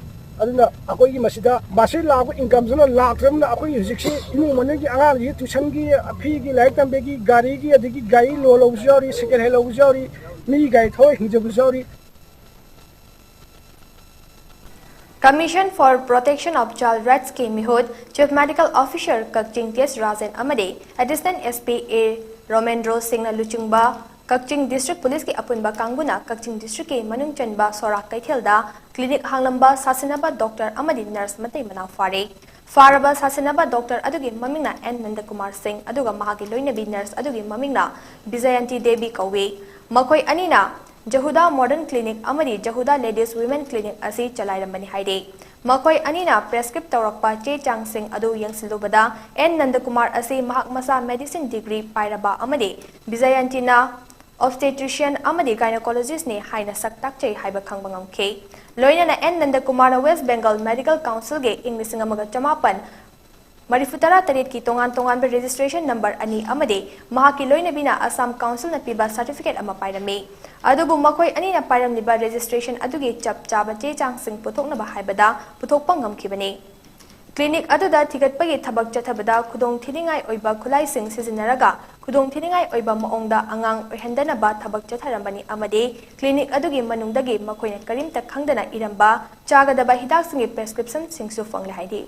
ꯑꯗꯨꯅ ꯑꯩꯈꯣꯏꯒꯤ ꯃꯁꯤꯗ ꯃꯁꯤ ꯂꯥꯛꯄ incomeꯁꯤꯅ ꯂꯥꯛꯇ꯭ꯔꯕꯅꯤꯅ ꯑꯩꯈꯣꯏꯒꯤ ꯍꯧꯖꯤꯛꯁꯤ ꯏꯃꯨꯡ ꯃꯅꯨꯡꯒꯤ ꯑꯉꯥꯡꯁꯤꯡꯒꯤ tuitionꯒꯤ, feeꯒꯤ, ꯂꯥꯏꯔꯤꯛ ꯇꯝꯕꯒꯤ, ꯒꯥꯔꯤꯒꯤ, ꯑꯗꯒꯤ ꯒꯥꯔꯤ loan ꯂꯧꯕꯁꯨ ꯌꯥꯎꯔꯤ, second hand ꯂꯧꯕꯁꯨ ꯌꯥꯎꯔꯤ, ꯃꯤ ꯒꯥꯔꯤ ꯊꯧꯔ ꯍꯤꯡꯖꯕꯁꯨ ꯌꯥꯎꯔꯤ꯫ Commission for Protection of Child Rightsꯀꯤ ꯃꯤꯍꯨꯠ Chief Medical Officer ꯀꯛꯆꯤꯡ ꯇꯤ ꯑꯦꯁ ꯔꯥꯖꯦꯟ ꯑꯃꯗꯤ Additional S P A ꯔꯣꯃꯦꯟꯗ꯭ꯔꯣ ꯁꯤꯡꯅ ꯂꯨꯆꯤꯡꯕ ꯀꯛꯆꯤꯡ District Policeꯀꯤ ꯑꯄꯨꯟꯕ ꯀꯥꯡꯕꯨꯅ ꯀꯛꯆꯤꯡ Districtꯀꯤ ꯃꯅꯨꯡ ꯆꯟꯕ ꯁꯣꯔꯥ ꯀꯩꯊꯦꯜꯗ clinic ꯍꯥꯡꯂꯝꯕ ꯁꯥꯁꯤꯟꯅꯕ doctor ꯑꯃꯗꯤ nurse ꯃꯇꯩ ꯃꯅꯥꯎ ꯐꯥꯔꯦ꯫ ꯐꯥꯔꯕ ꯁꯥꯁꯤꯟꯅꯕ doctor ꯑꯗꯨꯒꯤ ꯃꯃꯤꯡꯅ ꯑꯦꯟ ꯅꯟꯗꯀꯨꯃꯥꯔ ꯁꯤꯡ, ꯑꯗꯨꯒ ꯃꯍꯥꯛꯀꯤ ꯂꯣꯏꯅꯕꯤ nurse ꯑꯗꯨꯒꯤ ꯃꯃꯤꯡꯅ ꯕꯤꯖꯌꯟꯇꯤ ꯗꯦꯕꯤ ꯀꯧꯏ꯫ ꯃꯈꯣꯏ ꯑꯅꯤꯅ ꯖꯍꯨꯗꯥ Modern Clinic ꯑꯃꯗꯤ ꯖꯍꯨꯗꯥ Ladies Women Clinic ꯑꯁꯤ ꯆꯂꯥꯏꯔꯝꯕꯅꯤ ꯍꯥꯏꯔꯤ꯫ ꯃꯈꯣꯏ ꯑꯅꯤꯅ prescribe ꯇꯧꯔꯛꯄ ꯆꯦ ꯆꯥꯡꯁꯤꯡ ꯑꯗꯨ ꯌꯦꯡꯁꯤꯜꯂꯨꯕꯗ, ꯑꯦꯟ ꯅꯟꯗꯀꯨꯃꯥꯔ ꯑꯁꯤ ꯃꯍꯥꯛ ꯃꯁꯥ medicine degree ꯄꯥꯏꯔꯕ ꯑꯃꯗꯤ ꯕꯤꯖꯌꯟꯇꯤꯅ obstetrician ꯑꯃꯗꯤ gynecologist ꯅꯤ ꯍꯥꯏꯅ ꯁꯛ ꯇꯥꯛꯆꯩ ꯍꯥꯏꯕ ꯈꯪꯕ ꯉꯝꯈꯤ꯫ ꯂꯣꯏꯅꯅ and ꯅꯟꯗꯀꯨꯃꯥꯔꯅ West Bengal Medical Council ꯒꯤ ꯏꯪ ꯂꯤꯁꯤꯡ ꯑꯃꯒ ꯆꯃꯥꯄꯟ ꯃꯔꯤꯐꯨ ꯇꯔꯥ ꯇꯔꯦꯠꯀꯤ ꯇꯣꯉꯥꯟ ꯇꯣꯉꯥꯟꯕ registration number ꯑꯅꯤ ꯑꯃꯗꯤ ꯃꯍꯥꯛꯀꯤ ꯂꯣꯏꯅꯕꯤꯅ Assam Council ꯅ ꯄꯤꯕ certificate ꯑꯃ ꯄꯥꯏꯔꯝꯃꯤ꯫ ꯑꯗꯨꯕꯨ ꯃꯈꯣꯏ ꯑꯅꯤꯅ ꯄꯥꯏꯔꯝꯂꯤꯕ registration ꯑꯗꯨꯒꯤ ꯆꯞ ꯆꯥꯕ ꯆꯦ ꯆꯥꯡꯁꯤꯡ ꯄꯨꯊꯣꯛꯅꯕ ꯍꯥꯏꯕꯗ ꯄꯨꯊꯣꯛꯄ ꯉꯝꯈꯤꯕꯅꯤ꯫ Clinic ꯑꯗꯨꯗ ꯊꯤꯒꯠꯄꯒꯤ ꯊꯕꯛ ꯆꯠꯊꯕꯗ ꯈꯨꯗꯣꯡ ꯊꯤꯅꯤꯡꯉꯥꯏ ꯑꯣꯏꯕ ꯈꯨꯠꯂꯥꯏꯁꯤꯡ ꯁꯤꯖꯤꯟꯅꯔꯒ ꯈꯨꯗꯣꯡ ꯊꯤꯅꯤꯡꯉꯥꯏ ꯑꯣꯏꯕ ꯃꯑꯣꯡꯗ ꯑꯉꯥꯡ ꯑꯣꯏꯍꯟꯗꯅꯕ ꯊꯕꯛ ꯆꯠꯊꯔꯝꯕꯅꯤ ꯑꯃꯗꯤ clinic ꯑꯗꯨꯒꯤ ꯃꯅꯨꯡꯗꯒꯤ ꯃꯈꯣꯏꯅ ꯀꯔꯤꯝꯇ ꯈꯪꯗꯅ ꯏꯔꯝꯕ ꯆꯥꯒꯗꯕ ꯍꯤꯗꯥꯛꯁꯤꯡꯒꯤ prescription ꯁꯤꯡꯁꯨ ꯐꯪꯂꯦ ꯍꯥꯏꯔꯤ꯫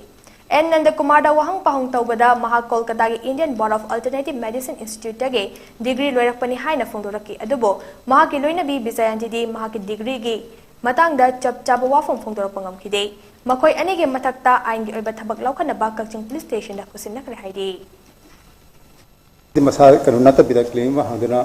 ꯑꯦꯟ ꯅꯟꯗꯀꯨꯃꯥꯔꯗ ꯋꯥꯍꯪ ꯄꯥꯎꯍꯪ ꯇꯧꯕꯗ ꯃꯍꯥꯛ ꯀꯣꯜꯀꯇꯥꯒꯤ Indian Board of Alternative Medicine Institute ꯇꯒꯤ degree ꯂꯣꯏꯔꯛꯄꯅꯤ ꯍꯥꯏꯅ ꯐꯣꯡꯗꯣꯔꯛꯈꯤ꯫ ꯑꯗꯨꯕꯨ ꯃꯍꯥꯛꯀꯤ ꯂꯣꯏꯅꯕꯤ ꯕꯤꯖꯌꯟꯇꯤꯗꯤ ꯃꯍꯥꯛꯀꯤ degree ꯒꯤ ꯃꯇꯥꯡꯗ ꯆꯞ ꯆꯥꯕ ꯋꯥꯐꯝ ꯐꯣꯡꯗꯣꯔꯛꯄ ꯉꯝꯈꯤꯗꯦ꯫ ꯃꯈꯣꯏ ꯑꯅꯤꯒꯤ ꯃꯊꯛꯇ ꯑꯥꯏꯟꯒꯤ ꯑꯣꯏꯕ ꯊꯕꯛ ꯂꯧꯈꯠꯅꯕ ꯀꯛꯆꯤꯡ police station ꯗ ꯈꯨꯠꯁꯤꯟꯅꯈ꯭ꯔꯦ ꯍꯥꯏꯔꯤ꯫ ꯃꯁꯥ ꯀꯩꯅꯣ ꯅꯠꯇꯕꯤꯗ clinic ꯑꯃ ꯍꯥꯡꯗꯨꯅ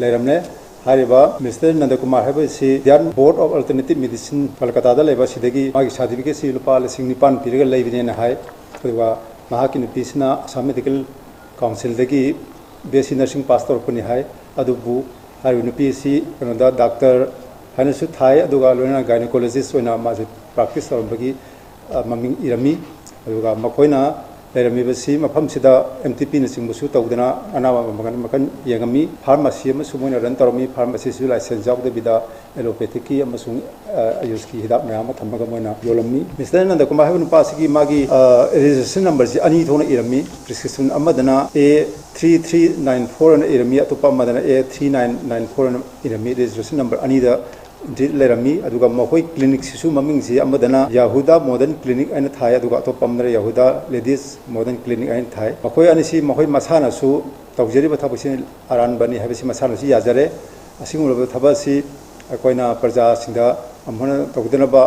ꯂꯩꯔꯝꯂꯦ꯫ ꯍꯥꯏꯔꯤꯕ Mister ꯅꯟꯗꯀꯨꯃꯥꯔ ꯍꯥꯏꯕꯁꯤ Indian Board of Alternative Medicine ꯀꯜꯀꯇꯥꯗ ꯂꯩꯕ, ꯁꯤꯗꯒꯤ ꯃꯥꯒꯤ certificate ꯁꯤ ꯂꯨꯄꯥ ꯂꯤꯁꯤꯡ ꯅꯤꯄꯥꯟ ꯄꯤꯔꯒ ꯂꯩꯕꯅꯦꯅ ꯍꯥꯏ꯫ ꯑꯗꯨꯒ ꯃꯍꯥꯛꯀꯤ ꯅꯨꯄꯤꯁꯤꯅ Assam Medical Council ꯗꯒꯤ B S C nursing pass ꯇꯧꯔꯛꯄꯅꯤ ꯍꯥꯏ꯫ ꯑꯗꯨꯕꯨ ꯍꯥꯏꯔꯤꯕ ꯅꯨꯄꯤ ꯑꯁꯤ ꯀꯩꯅꯣꯗ doctor ꯍꯥꯏꯅꯁꯨ ꯊꯥꯏ, ꯑꯗꯨꯒ ꯂꯣꯏꯅꯅ gynecologist ꯑꯣꯏꯅ ꯃꯥꯁꯦ practice ꯇꯧꯔꯝꯕꯒꯤ, ꯑ, ꯃꯃꯤꯡ ꯏꯔꯝꯃꯤ꯫ ꯑꯗꯨꯒ ꯃꯈꯣꯏꯅ ꯂꯩꯔꯝꯃꯤꯕꯁꯤ ꯃꯐꯝꯁꯤꯗ M T P ꯅꯆꯤꯡꯕꯁꯨ ꯇꯧꯗꯅ ꯑꯅꯥꯕ ꯃꯈꯜ ꯃꯈꯜ ꯌꯦꯡꯉꯝꯃꯤ꯫ Pharmacy ꯑꯃꯁꯨ ꯃꯣꯏꯅ run ꯇꯧꯔꯝꯃꯤ꯫ Pharmacy ꯁꯤꯁꯨ license ꯌꯥꯎꯗꯕꯤꯗ allopathic ꯀꯤ ꯑꯃꯁꯨꯡ, ꯑ, ꯑꯌꯨꯁꯀꯤ ꯍꯤꯗꯥꯛ ꯃꯌꯥꯝ ꯑꯃ ꯊꯝꯃꯒ ꯃꯣꯏꯅ ꯌꯣꯜꯂꯝꯃꯤ꯫ Mister ꯅꯟꯗꯀꯨꯃꯥꯔ ꯍꯥꯏꯕ ꯅꯨꯄꯥ ꯑꯁꯤꯒꯤ ꯃꯥꯒꯤ, ꯑ, registration number ꯁꯤ ꯑꯅꯤ ꯊꯣꯛꯅ ꯏꯔꯝꯃꯤ꯫ Prescription ꯑꯃꯗꯅ A three three nine four ꯑꯅ ꯏꯔꯝꯃꯤ, ꯑꯇꯣꯞꯄ ꯑꯃꯗꯅ A three nine nine four ꯑꯅ ꯏꯔꯝꯃꯤ꯫ Registration number ꯑꯅꯤꯗ entry ꯂꯩꯔꯝꯃꯤ꯫ ꯑꯗꯨꯒ ꯃꯈꯣꯏ clinic ꯁꯤꯁꯨ ꯃꯃꯤꯡꯁꯤ ꯑꯃꯗꯅ Yahuda Modern Clinic ꯍꯥꯏꯅ ꯊꯥꯏ, ꯑꯗꯨꯒ ꯑꯇꯣꯞꯄ ꯑꯃꯗꯅ Yahuda Ladies Modern Clinic ꯍꯥꯏꯅ ꯊꯥꯏ꯫ ꯃꯈꯣꯏ ꯑꯅꯤꯁꯤ ꯃꯈꯣꯏ ꯃꯁꯥꯅꯁꯨ ꯇꯧꯖꯔꯤꯕ ꯊꯕꯛꯁꯤ ꯑꯔꯥꯟꯕꯅꯤ ꯍꯥꯏꯕꯁꯤ ꯃꯁꯥꯅꯁꯨ ꯌꯥꯖꯔꯦ꯫ ꯑꯁꯤꯒꯨꯝꯂꯕ ꯊꯕꯛ ꯑꯁꯤ ꯑꯩꯈꯣꯏꯅ ꯄ꯭ꯔꯖꯥꯁꯤꯡꯗ ꯑꯃꯨꯛ ꯍꯟꯅ ꯇꯧꯗꯅꯕ,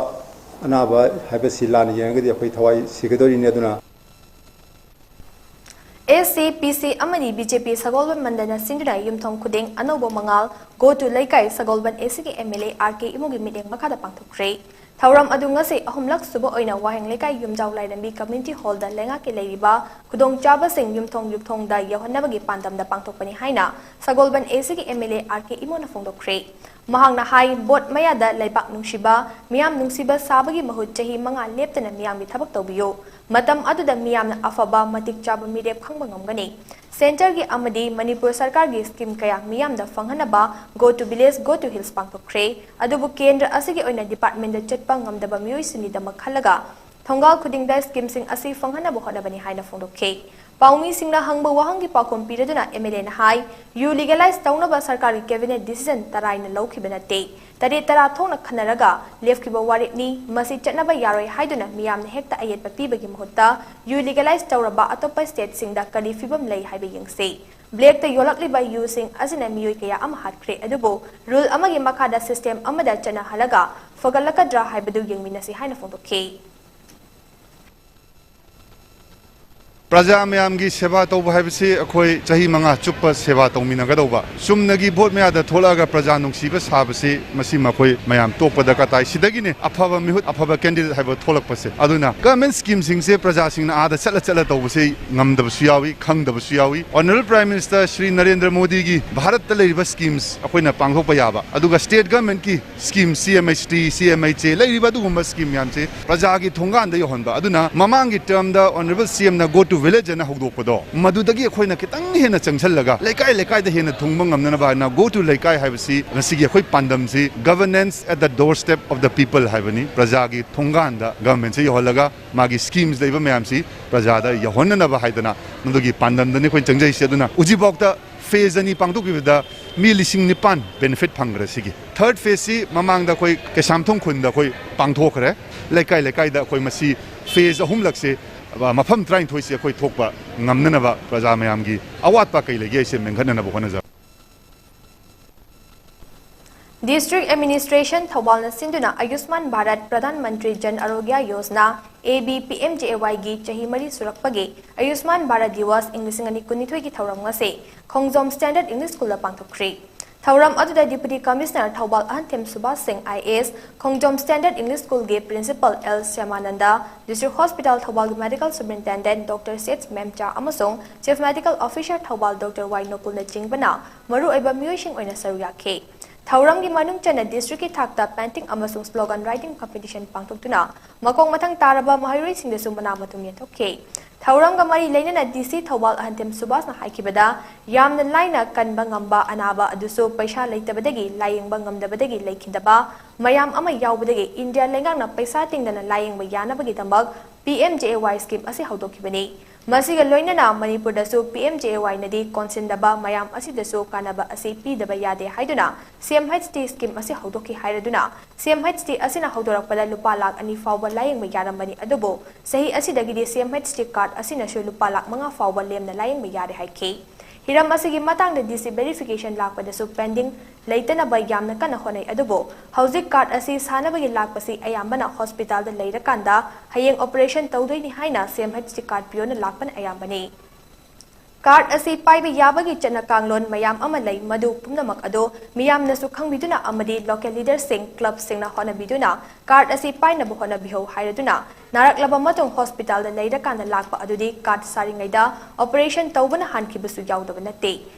ꯑꯅꯥꯕ ꯍꯥꯏꯕꯁꯤ ꯂꯥꯟꯅ ꯌꯦꯡꯉꯒꯗꯤ ꯑꯩꯈꯣꯏ ꯊꯋꯥꯏ ꯁꯤꯒꯗꯧꯔꯤꯅꯤ꯫ ꯑꯗꯨꯅ S C, P C ꯑꯃꯗꯤ B J P ꯁꯒꯣꯜꯕꯟ ꯃꯟꯗꯜꯅ ꯁꯤꯟꯗꯨꯅ ꯌꯨꯝꯊꯣꯡ ꯈꯨꯗꯤꯡ ꯑꯅꯧꯕ ꯃꯉꯥꯜ, Go to ꯂꯩꯀꯥꯏ, ꯁꯒꯣꯜꯕꯟ A C ꯒꯤ M L A R K ꯏꯃꯨꯒꯤ ꯃꯤꯠꯌꯦꯡ ꯃꯈꯥꯗ ꯄꯥꯡꯊꯣꯛꯈ꯭ꯔꯦ꯫ ꯊꯧꯔꯝ ꯑꯗꯨ ꯉꯁꯤ ꯑꯍꯨꯝꯂꯛ ꯁꯨꯕ ꯑꯣꯏꯅ ꯋꯥꯍꯦꯡ ꯂꯩꯀꯥꯏ ꯌꯨꯝꯖꯥꯎ ꯂꯥꯏꯔꯦꯝꯕꯤ ꯀꯝꯃ꯭ꯌꯨꯅꯤꯇꯤ ꯍꯣꯜꯗ ꯂꯩꯉꯥꯛꯀꯤ ꯂꯩꯔꯤꯕ ꯈꯨꯗꯣꯡꯆꯥꯕꯁꯤꯡ ꯌꯨꯝꯊꯣꯡ ꯌꯨꯝꯊꯣꯡꯗ ꯌꯧꯍꯟꯅꯕꯒꯤ ꯄꯥꯟꯗꯝꯗ ꯄꯥꯡꯊꯣꯛꯄꯅꯤ ꯍꯥꯏꯅ ꯁꯒꯣꯜꯕꯟ ꯑꯦꯁꯤꯒꯤ ꯑꯦꯝ ꯑꯦꯜ ꯑꯦ ꯑꯥꯔ ꯀꯦ ꯏꯃꯣꯅ ꯐꯣꯡꯗꯣꯛꯈ꯭ꯔꯦ꯫ ꯃꯍꯥꯛꯅ ꯍꯥꯏ, ꯚꯣꯠ ꯃꯌꯥꯗ ꯂꯩꯕꯥꯛ ꯅꯨꯡꯁꯤꯕ, ꯃꯤꯌꯥꯝ ꯅꯨꯡꯁꯤꯕ ꯁꯥꯕꯒꯤ ꯃꯍꯨꯠ ꯆꯍꯤ ꯃꯉꯥ ꯂꯦꯞꯇꯅ ꯃꯤꯌꯥꯝꯒꯤ ꯊꯕꯛ ꯇꯧꯕꯤꯌꯨ꯫ ꯃꯇꯝ ꯑꯗꯨꯗ ꯃꯤꯌꯥꯝꯅ ꯑꯐꯕ, ꯃꯇꯤꯛ ꯆꯥꯕ ꯃꯤꯔꯦꯞ ꯈꯪꯕ ꯉꯝꯒꯅꯤ꯫ ꯁꯦꯟꯇꯔꯒꯤ ꯑꯃꯗꯤ ꯃꯅꯤꯄꯨꯔ ꯁꯔꯀꯥꯔꯒꯤ ꯁ꯭ꯀꯤꯝ ꯀꯌꯥ ꯃꯤꯌꯥꯝꯗ ꯐꯪꯍꯟꯅꯕ Go to Village, Go to Hills ꯄꯥꯡꯊꯣꯛꯈ꯭ꯔꯦ꯫ ꯑꯗꯨꯕꯨ ꯀꯦꯟꯗ꯭ꯔ ꯑꯁꯤꯒꯤ ꯑꯣꯏꯅ ꯗꯤꯄꯥꯔꯠꯃꯦꯟꯗ ꯆꯠꯄ ꯉꯝꯗꯕ ꯃꯤꯑꯣꯏꯁꯤꯡꯒꯤꯗꯃꯛ ꯈꯜꯂꯒ ꯊꯣꯡꯒꯥꯜ ꯈꯨꯗꯤꯡꯗ ꯁ꯭ꯀꯤꯝꯁꯤꯡ ꯑꯁꯤ ꯐꯪꯍꯟꯅꯕ ꯍꯣꯠꯅꯕꯅꯤ ꯍꯥꯏꯅ ꯐꯣꯡꯗꯣꯛꯈꯤ꯫ ꯄꯥꯎꯃꯤꯁꯤꯡꯅ ꯍꯪꯕ ꯋꯥꯍꯪꯒꯤ ꯄꯥꯎꯈꯨꯝ ꯄꯤꯔꯗꯨꯅ ꯑꯦꯝ ꯑꯦꯜ ꯑꯦꯅ ꯍꯥꯏ, ꯌꯨ ꯂꯤꯒꯦꯂꯥꯏꯖ ꯇꯧꯅꯕ ꯁꯔꯀꯥꯔꯒꯤ ꯀꯦꯕꯤꯅꯦꯠ ꯗꯤꯁꯤꯖꯟ ꯇꯔꯥꯏꯅ ꯂꯧꯈꯤꯕ ꯅꯠꯇꯦ꯫ ꯇꯔꯦꯠ ꯇꯔꯥ ꯊꯣꯛꯅ ꯈꯟꯅꯔꯒ ꯂꯦꯞꯈꯤꯕ ꯋꯥꯔꯦꯞꯅꯤ꯫ ꯃꯁꯤ ꯆꯠꯅꯕ ꯌꯥꯔꯣꯏ ꯍꯥꯏꯗꯨꯅ ꯃꯤꯌꯥꯝꯅ ꯍꯦꯛꯇ ꯑꯌꯦꯠꯄ ꯄꯤꯕꯒꯤ ꯃꯍꯨꯠꯇ ꯌꯨ ꯂꯤꯒꯦꯂꯥꯏꯖ ꯇꯧꯔꯕ ꯑꯇꯣꯞꯄ ꯁ꯭ꯇꯦꯠꯁꯤꯡꯗ ꯀꯔꯤ ꯐꯤꯕꯝ ꯂꯩ ꯍꯥꯏꯕ ꯌꯦꯡꯁꯤ꯫ ꯕ꯭ꯂꯦꯛꯇ ꯌꯣꯜꯂꯛꯂꯤꯕ ꯌꯨꯁꯤꯡ ꯑꯁꯤꯅ ꯃꯤꯑꯣꯏ ꯀꯌꯥ ꯑꯃ ꯍꯥꯠꯈ꯭ꯔꯦ꯫ ꯑꯗꯨꯕꯨ ꯔꯨꯜ ꯑꯃꯒꯤ ꯃꯈꯥꯗ ꯁꯤꯁꯇꯦꯝ ꯑꯃꯗ ꯆꯠꯅꯍꯜꯂꯒ ꯐꯒꯠꯂꯛꯀꯗ꯭ꯔꯥ ꯍꯥꯏꯕꯗꯨ ꯌꯦꯡꯃꯤꯟꯅꯁꯤ ꯍꯥꯏꯅ ꯐꯣꯡꯗꯣꯛꯈꯤ꯫ ꯄ꯭ꯔꯖꯥ ꯃꯌꯥꯝꯒꯤ ꯁꯦꯕꯥ ꯇꯧꯕ ꯍꯥꯏꯕꯁꯤ ꯑꯩꯈꯣꯏ ꯆꯍꯤ ꯃꯉꯥ ꯆꯨꯞꯄ ꯁꯦꯕꯥ ꯇꯧꯃꯤꯟꯅꯒꯗꯧꯕ꯫ ꯆꯨꯝꯅꯒꯤ ꯚꯣꯠ ꯃꯌꯥꯗ ꯊꯣꯛꯂꯛꯑꯒ ꯄ꯭ꯔꯖꯥ ꯅꯨꯡꯁꯤꯕ ꯁꯥꯕꯁꯤ ꯃꯁꯤ ꯃꯈꯣꯏ ꯃꯌꯥꯝ ꯇꯣꯛꯄ ꯗꯔꯀꯥꯔ ꯇꯥꯏ꯫ ꯁꯤꯗꯒꯤꯅꯦ ꯑꯐꯕ ꯃꯤꯍꯨꯠ, ꯑꯐꯕ ꯀꯦꯟꯗꯤꯗꯦꯠ ꯍꯥꯏꯕ ꯊꯣꯛꯂꯛꯄꯁꯦ꯫ ꯑꯗꯨꯅ ꯒꯚꯔꯟꯃꯦꯟꯠ ꯁ꯭ꯀꯤꯝꯁꯤꯡꯁꯦ ꯄ꯭ꯔꯖꯥꯁꯤꯡꯅ ꯑꯥꯗ ꯆꯠꯂ ꯆꯠꯂ ꯇꯧꯕꯁꯤ ꯉꯝꯗꯕꯁꯨ ꯌꯥꯎꯏ, ꯈꯪꯗꯕꯁꯨ ꯌꯥꯎꯏ꯫ Honourable prime minister Shri Narendra ꯃꯣꯗꯤꯒꯤ ꯚꯥꯔꯠꯇ ꯂꯩꯔꯤꯕ ꯁ꯭ꯀꯤꯝꯁ ꯑꯩꯈꯣꯏꯅ ꯄꯥꯡꯊꯣꯛꯄ ꯌꯥꯕ, ꯑꯗꯨꯒ ꯁ꯭ꯇꯦꯠ ꯒꯚꯔꯟꯃꯦꯟꯠꯀꯤ scheme C M H T, C M H A ꯂꯩꯔꯤꯕ ꯑꯗꯨꯒꯨꯝꯕ ꯁ꯭ꯀꯤꯝ ꯃꯌꯥꯝꯁꯦ ꯄ꯭ꯔꯖꯥꯒꯤ ꯊꯣꯡꯒꯥꯟꯗ ꯌꯧꯍꯟꯕ꯫ ꯑꯗꯨꯅ ꯃꯃꯥꯡꯒꯤ ꯇꯔꯝꯗ ꯑꯣꯅꯔꯦꯕꯜ ꯁꯤ ꯑꯦꯝꯅ Go to Village ꯑꯅ ꯍꯧꯗꯣꯛꯄꯗꯣ, ꯃꯗꯨꯗꯒꯤ ꯑꯩꯈꯣꯏꯅ ꯈꯤꯇꯪ ꯍꯦꯟꯅ ꯆꯪꯁꯤꯜꯂꯒ ꯂꯩꯀꯥꯏ ꯂꯩꯀꯥꯏꯗ ꯍꯦꯟꯅ ꯊꯨꯡꯕ ꯉꯝꯅꯅꯕ ꯍꯥꯏꯅ Go to ꯂꯩꯀꯥꯏ ꯍꯥꯏꯕꯁꯤ ꯉꯁꯤꯒꯤ ꯑꯩꯈꯣꯏ ꯄꯥꯟꯗꯝꯁꯤ Governance at the Doorstep of the People ꯍꯥꯏꯕꯅꯤ꯫ ꯄ꯭ꯔꯖꯥꯒꯤ ꯊꯣꯡꯒꯥꯟꯗ ꯒꯚꯔꯟꯃꯦꯟꯠꯁꯦ ꯌꯧꯍꯜꯂꯒ ꯃꯥꯒꯤ ꯁ꯭ꯀꯤꯝꯁ ꯂꯩꯕ ꯃꯌꯥꯝꯁꯤ ꯄ꯭ꯔꯖꯥꯗ ꯌꯧꯍꯟꯅꯅꯕ ꯍꯥꯏꯗꯅ ꯃꯗꯨꯒꯤ ꯄꯥꯟꯗꯝꯗꯅꯤ ꯑꯩꯈꯣꯏꯅ ꯆꯪꯖꯩꯁꯦ꯫ ꯑꯗꯨꯅ ꯍꯧꯖꯤꯛꯐꯥꯎꯗ ꯐꯦꯖ ꯑꯅꯤ ꯄꯥꯡꯊꯣꯛꯈꯤꯕꯗ ꯃꯤ ꯂꯤꯁꯤꯡ ꯅꯤꯄꯥꯟ ꯕꯦꯅꯤꯐꯤꯠ ꯐꯪꯈ꯭ꯔꯦ꯫ ꯁꯤꯒꯤ ꯊꯔꯗ ꯐꯦꯖꯁꯤ ꯃꯃꯥꯡꯗ ꯑꯩꯈꯣꯏ ꯀꯩꯁꯥꯝꯊꯣꯡ ꯈꯨꯟꯗ ꯑꯩꯈꯣꯏ ꯄꯥꯡꯊꯣꯛꯈ꯭ꯔꯦ꯫ ꯂꯩꯀꯥꯏ ꯂꯩꯀꯥꯏꯗ ꯑꯩꯈꯣꯏ ꯃꯁꯤ ꯐꯦꯖ ꯑꯍꯨꯝꯂꯛꯁꯦ, ꯑ, ꯃꯐꯝ ꯇꯔꯥꯅꯤꯊꯣꯏꯁꯦ ꯑꯩꯈꯣꯏ ꯊꯣꯛꯄ ꯉꯝꯅꯅꯕ ꯄ꯭ꯔꯖꯥ ꯃꯌꯥꯝꯒꯤ ꯑꯋꯥꯠꯄ ꯀꯩ ꯂꯩꯒꯦ ꯍꯥꯏꯁꯦ ꯃꯦꯟꯈꯠꯅꯅꯕ ꯍꯣꯠꯅꯖꯕ꯫ ꯗꯤꯁꯇ꯭ꯔꯤꯛ ꯑꯦꯗꯃꯤꯅꯤꯁꯇ꯭ꯔꯦꯁꯟ ꯊꯧꯕꯥꯜꯅ ꯁꯤꯟꯗꯨꯅ ꯑꯌꯨꯁꯃꯥꯟ Bharat Pradhan Mantri Jan Arogya Yojana, A B P M J A ꯋꯥꯏꯒꯤ ꯆꯍꯤ ꯃꯔꯤ ꯁꯨꯔꯛꯄꯒꯤ ꯑꯌꯨꯁꯃꯥꯟ ꯚꯥꯔꯠ ꯗꯤꯋꯥꯁ ꯏꯪ ꯂꯤꯁꯤꯡ ꯑꯅꯤ ꯀꯨꯟꯅꯤꯊꯣꯏꯒꯤ ꯊꯧꯔꯝ ꯉꯁꯤ ꯈꯣꯡꯖꯣꯝ ꯁ꯭ꯇꯦꯟꯗꯔꯗ ꯏꯪꯂꯤꯁ ꯁ꯭ꯀꯨꯜꯗ ꯄꯥꯡꯊꯣꯛꯈ꯭ꯔꯦ꯫ ꯊꯧꯔꯝ ꯑꯗꯨꯗ Deputy Commissioner ꯊꯧꯕꯥꯜ ꯑꯍꯟꯊꯦꯝ ꯁꯨꯕꯥꯁ Singh, IAS, Khongjom Standard English School ꯒꯤ Principal L Shyamanand, District Hospital ꯊꯧꯕꯥꯜꯒꯤ Medical Superintendent Doctor ꯁꯦꯠꯁ ꯃꯦꯝꯆꯥ ꯑꯃꯁꯨꯡ Chief Medical Officer Thoubal Doctor ꯋꯥꯏ ꯅꯣꯄꯨꯜꯅꯆꯤꯡꯕꯅ ꯃꯔꯨꯑꯣꯏꯕ ꯃꯤꯑꯣꯏꯁꯤꯡ ꯑꯣꯏꯅ ꯁꯔꯨꯛ ꯌꯥꯈꯤ꯫ ꯊꯧꯔꯝꯒꯤ ꯃꯅꯨꯡ ꯆꯟꯅ districtꯀꯤ ꯊꯥꯛꯇ painting ꯑꯃꯁꯨꯡ slogan writing competition ꯄꯥꯡꯊꯣꯛꯇꯨꯅ ꯃꯈꯣꯡ ꯃꯊꯪ ꯇꯥꯔꯕ ꯃꯍꯩꯔꯣꯏꯁꯤꯡꯗꯁꯨ ꯃꯅꯥ ꯃꯊꯨꯝ ꯌꯦꯟꯊꯣꯛꯈꯤ꯫ ꯊꯧꯔꯝꯒ ꯃꯔꯤ ꯂꯩꯅꯅ DC ꯊꯧꯕꯥꯜ ꯑꯍꯟꯊꯦꯝ ꯁꯨꯕꯥꯁꯅ ꯍꯥꯏꯈꯤꯕꯗ, ꯌꯥꯝꯅ ꯂꯥꯏꯅ ꯀꯟꯕ ꯉꯝꯕ ꯑꯅꯥꯕ ꯑꯗꯨꯁꯨ ꯄꯩꯁꯥ ꯂꯩꯇꯕꯗꯒꯤ ꯂꯥꯌꯦꯡꯕ ꯉꯝꯗꯕꯗꯒꯤ ꯂꯩꯈꯤꯗꯕ ꯃꯌꯥꯝ ꯑꯃ ꯌꯥꯎꯕꯗꯒꯤ ꯏꯟꯗꯤꯌꯥ ꯂꯩꯉꯥꯛꯅ ꯄꯩꯁꯥ ꯇꯤꯡꯗꯅ ꯂꯥꯌꯦꯡꯕ ꯌꯥꯅꯕꯒꯤꯗꯃꯛ PMJAY scheme ꯑꯁꯤ ꯍꯧꯗꯣꯛꯈꯤꯕꯅꯤ꯫ ꯃꯁꯤꯒ ꯂꯣꯏꯅꯅ ꯃꯅꯤꯄꯨꯔꯗꯁꯨ PMJAYꯅꯗꯤ ꯀꯣꯟꯁꯤꯟꯗꯕ ꯃꯌꯥꯝ ꯑꯁꯤꯗꯁꯨ ꯀꯥꯟꯅꯕ ꯑꯁꯤ ꯄꯤꯗꯕ ꯌꯥꯗꯦ ꯍꯥꯏꯗꯨꯅ CMHT scheme ꯑꯁꯤ ꯍꯧꯗꯣꯛꯈꯤ ꯍꯥꯏꯔꯗꯨꯅ, CMHT ꯑꯁꯤꯅ ꯍꯧꯗꯣꯔꯛꯄꯗ ꯂꯨꯄꯥ ꯂꯥꯈ ꯑꯅꯤ ꯐꯥꯎꯕ ꯂꯥꯌꯦꯡꯕ ꯌꯥꯔꯝꯕꯅꯤ, ꯑꯗꯨꯕꯨ ꯆꯍꯤ ꯑꯁꯤꯗꯒꯤꯗꯤ CMHT card ꯑꯁꯤꯅꯁꯨ ꯂꯨꯄꯥ ꯂꯥꯈ ꯃꯉꯥ ꯐꯥꯎꯕ ꯂꯦꯝꯅ ꯂꯥꯌꯦꯡꯕ ꯌꯥꯔꯦ ꯍꯥꯏꯈꯤ꯫ ꯍꯤꯔꯝ ꯑꯁꯤꯒꯤ ꯃꯇꯥꯡꯗ DC verification ꯂꯥꯛꯄꯗꯁꯨ pending ꯂꯩꯇꯅꯕ ꯌꯥꯝꯅ ꯀꯟꯅ ꯍꯣꯠꯅꯩ, ꯑꯗꯨꯕꯨ ꯍꯧꯖꯤꯛ card ꯑꯁꯤ ꯁꯥꯅꯕꯒꯤ ꯂꯥꯛꯄꯁꯤ ꯑꯌꯥꯝꯕꯅ hospitalꯗ ꯂꯩꯔꯀꯥꯟꯗ ꯍꯌꯦꯡ operation ꯇꯧꯗꯣꯏꯅꯤ ꯍꯥꯏꯅ CMHT card ꯄꯤꯌꯣꯅ ꯂꯥꯛꯄꯅ ꯑꯌꯥꯝꯕꯅꯤ꯫ Card ꯑꯁꯤ ꯄꯥꯏꯕ ꯌꯥꯕꯒꯤ ꯆꯠꯅ ꯀꯥꯡꯂꯣꯟ ꯃꯌꯥꯝ ꯑꯃ ꯂꯩ, ꯃꯗꯨ ꯄꯨꯝꯅꯃꯛ ꯑꯗꯨ ꯃꯤꯌꯥꯝꯅꯁꯨ ꯈꯪꯕꯤꯗꯨꯅ ꯑꯃꯗꯤ local leaderꯁꯤꯡ, clubꯁꯤꯡꯅ ꯍꯣꯠꯅꯕꯤꯗꯨꯅ card ꯑꯁꯤ ꯄꯥꯏꯅꯕ ꯍꯣꯠꯅꯕꯤꯍꯧ ꯍꯥꯏꯔꯗꯨꯅ, ꯅꯥꯔꯛꯂꯕ ꯃꯇꯨꯡ hospitalꯗ ꯂꯩꯔꯀꯥꯟꯗ ꯂꯥꯛꯄ ꯑꯗꯨꯗꯤ card ꯁꯥꯔꯤꯉꯩꯗ operation ꯇꯧꯕꯅ ꯍꯥꯟꯈꯤꯕꯁꯨ ꯌꯥꯎꯗꯕ ꯅꯠꯇꯦ꯫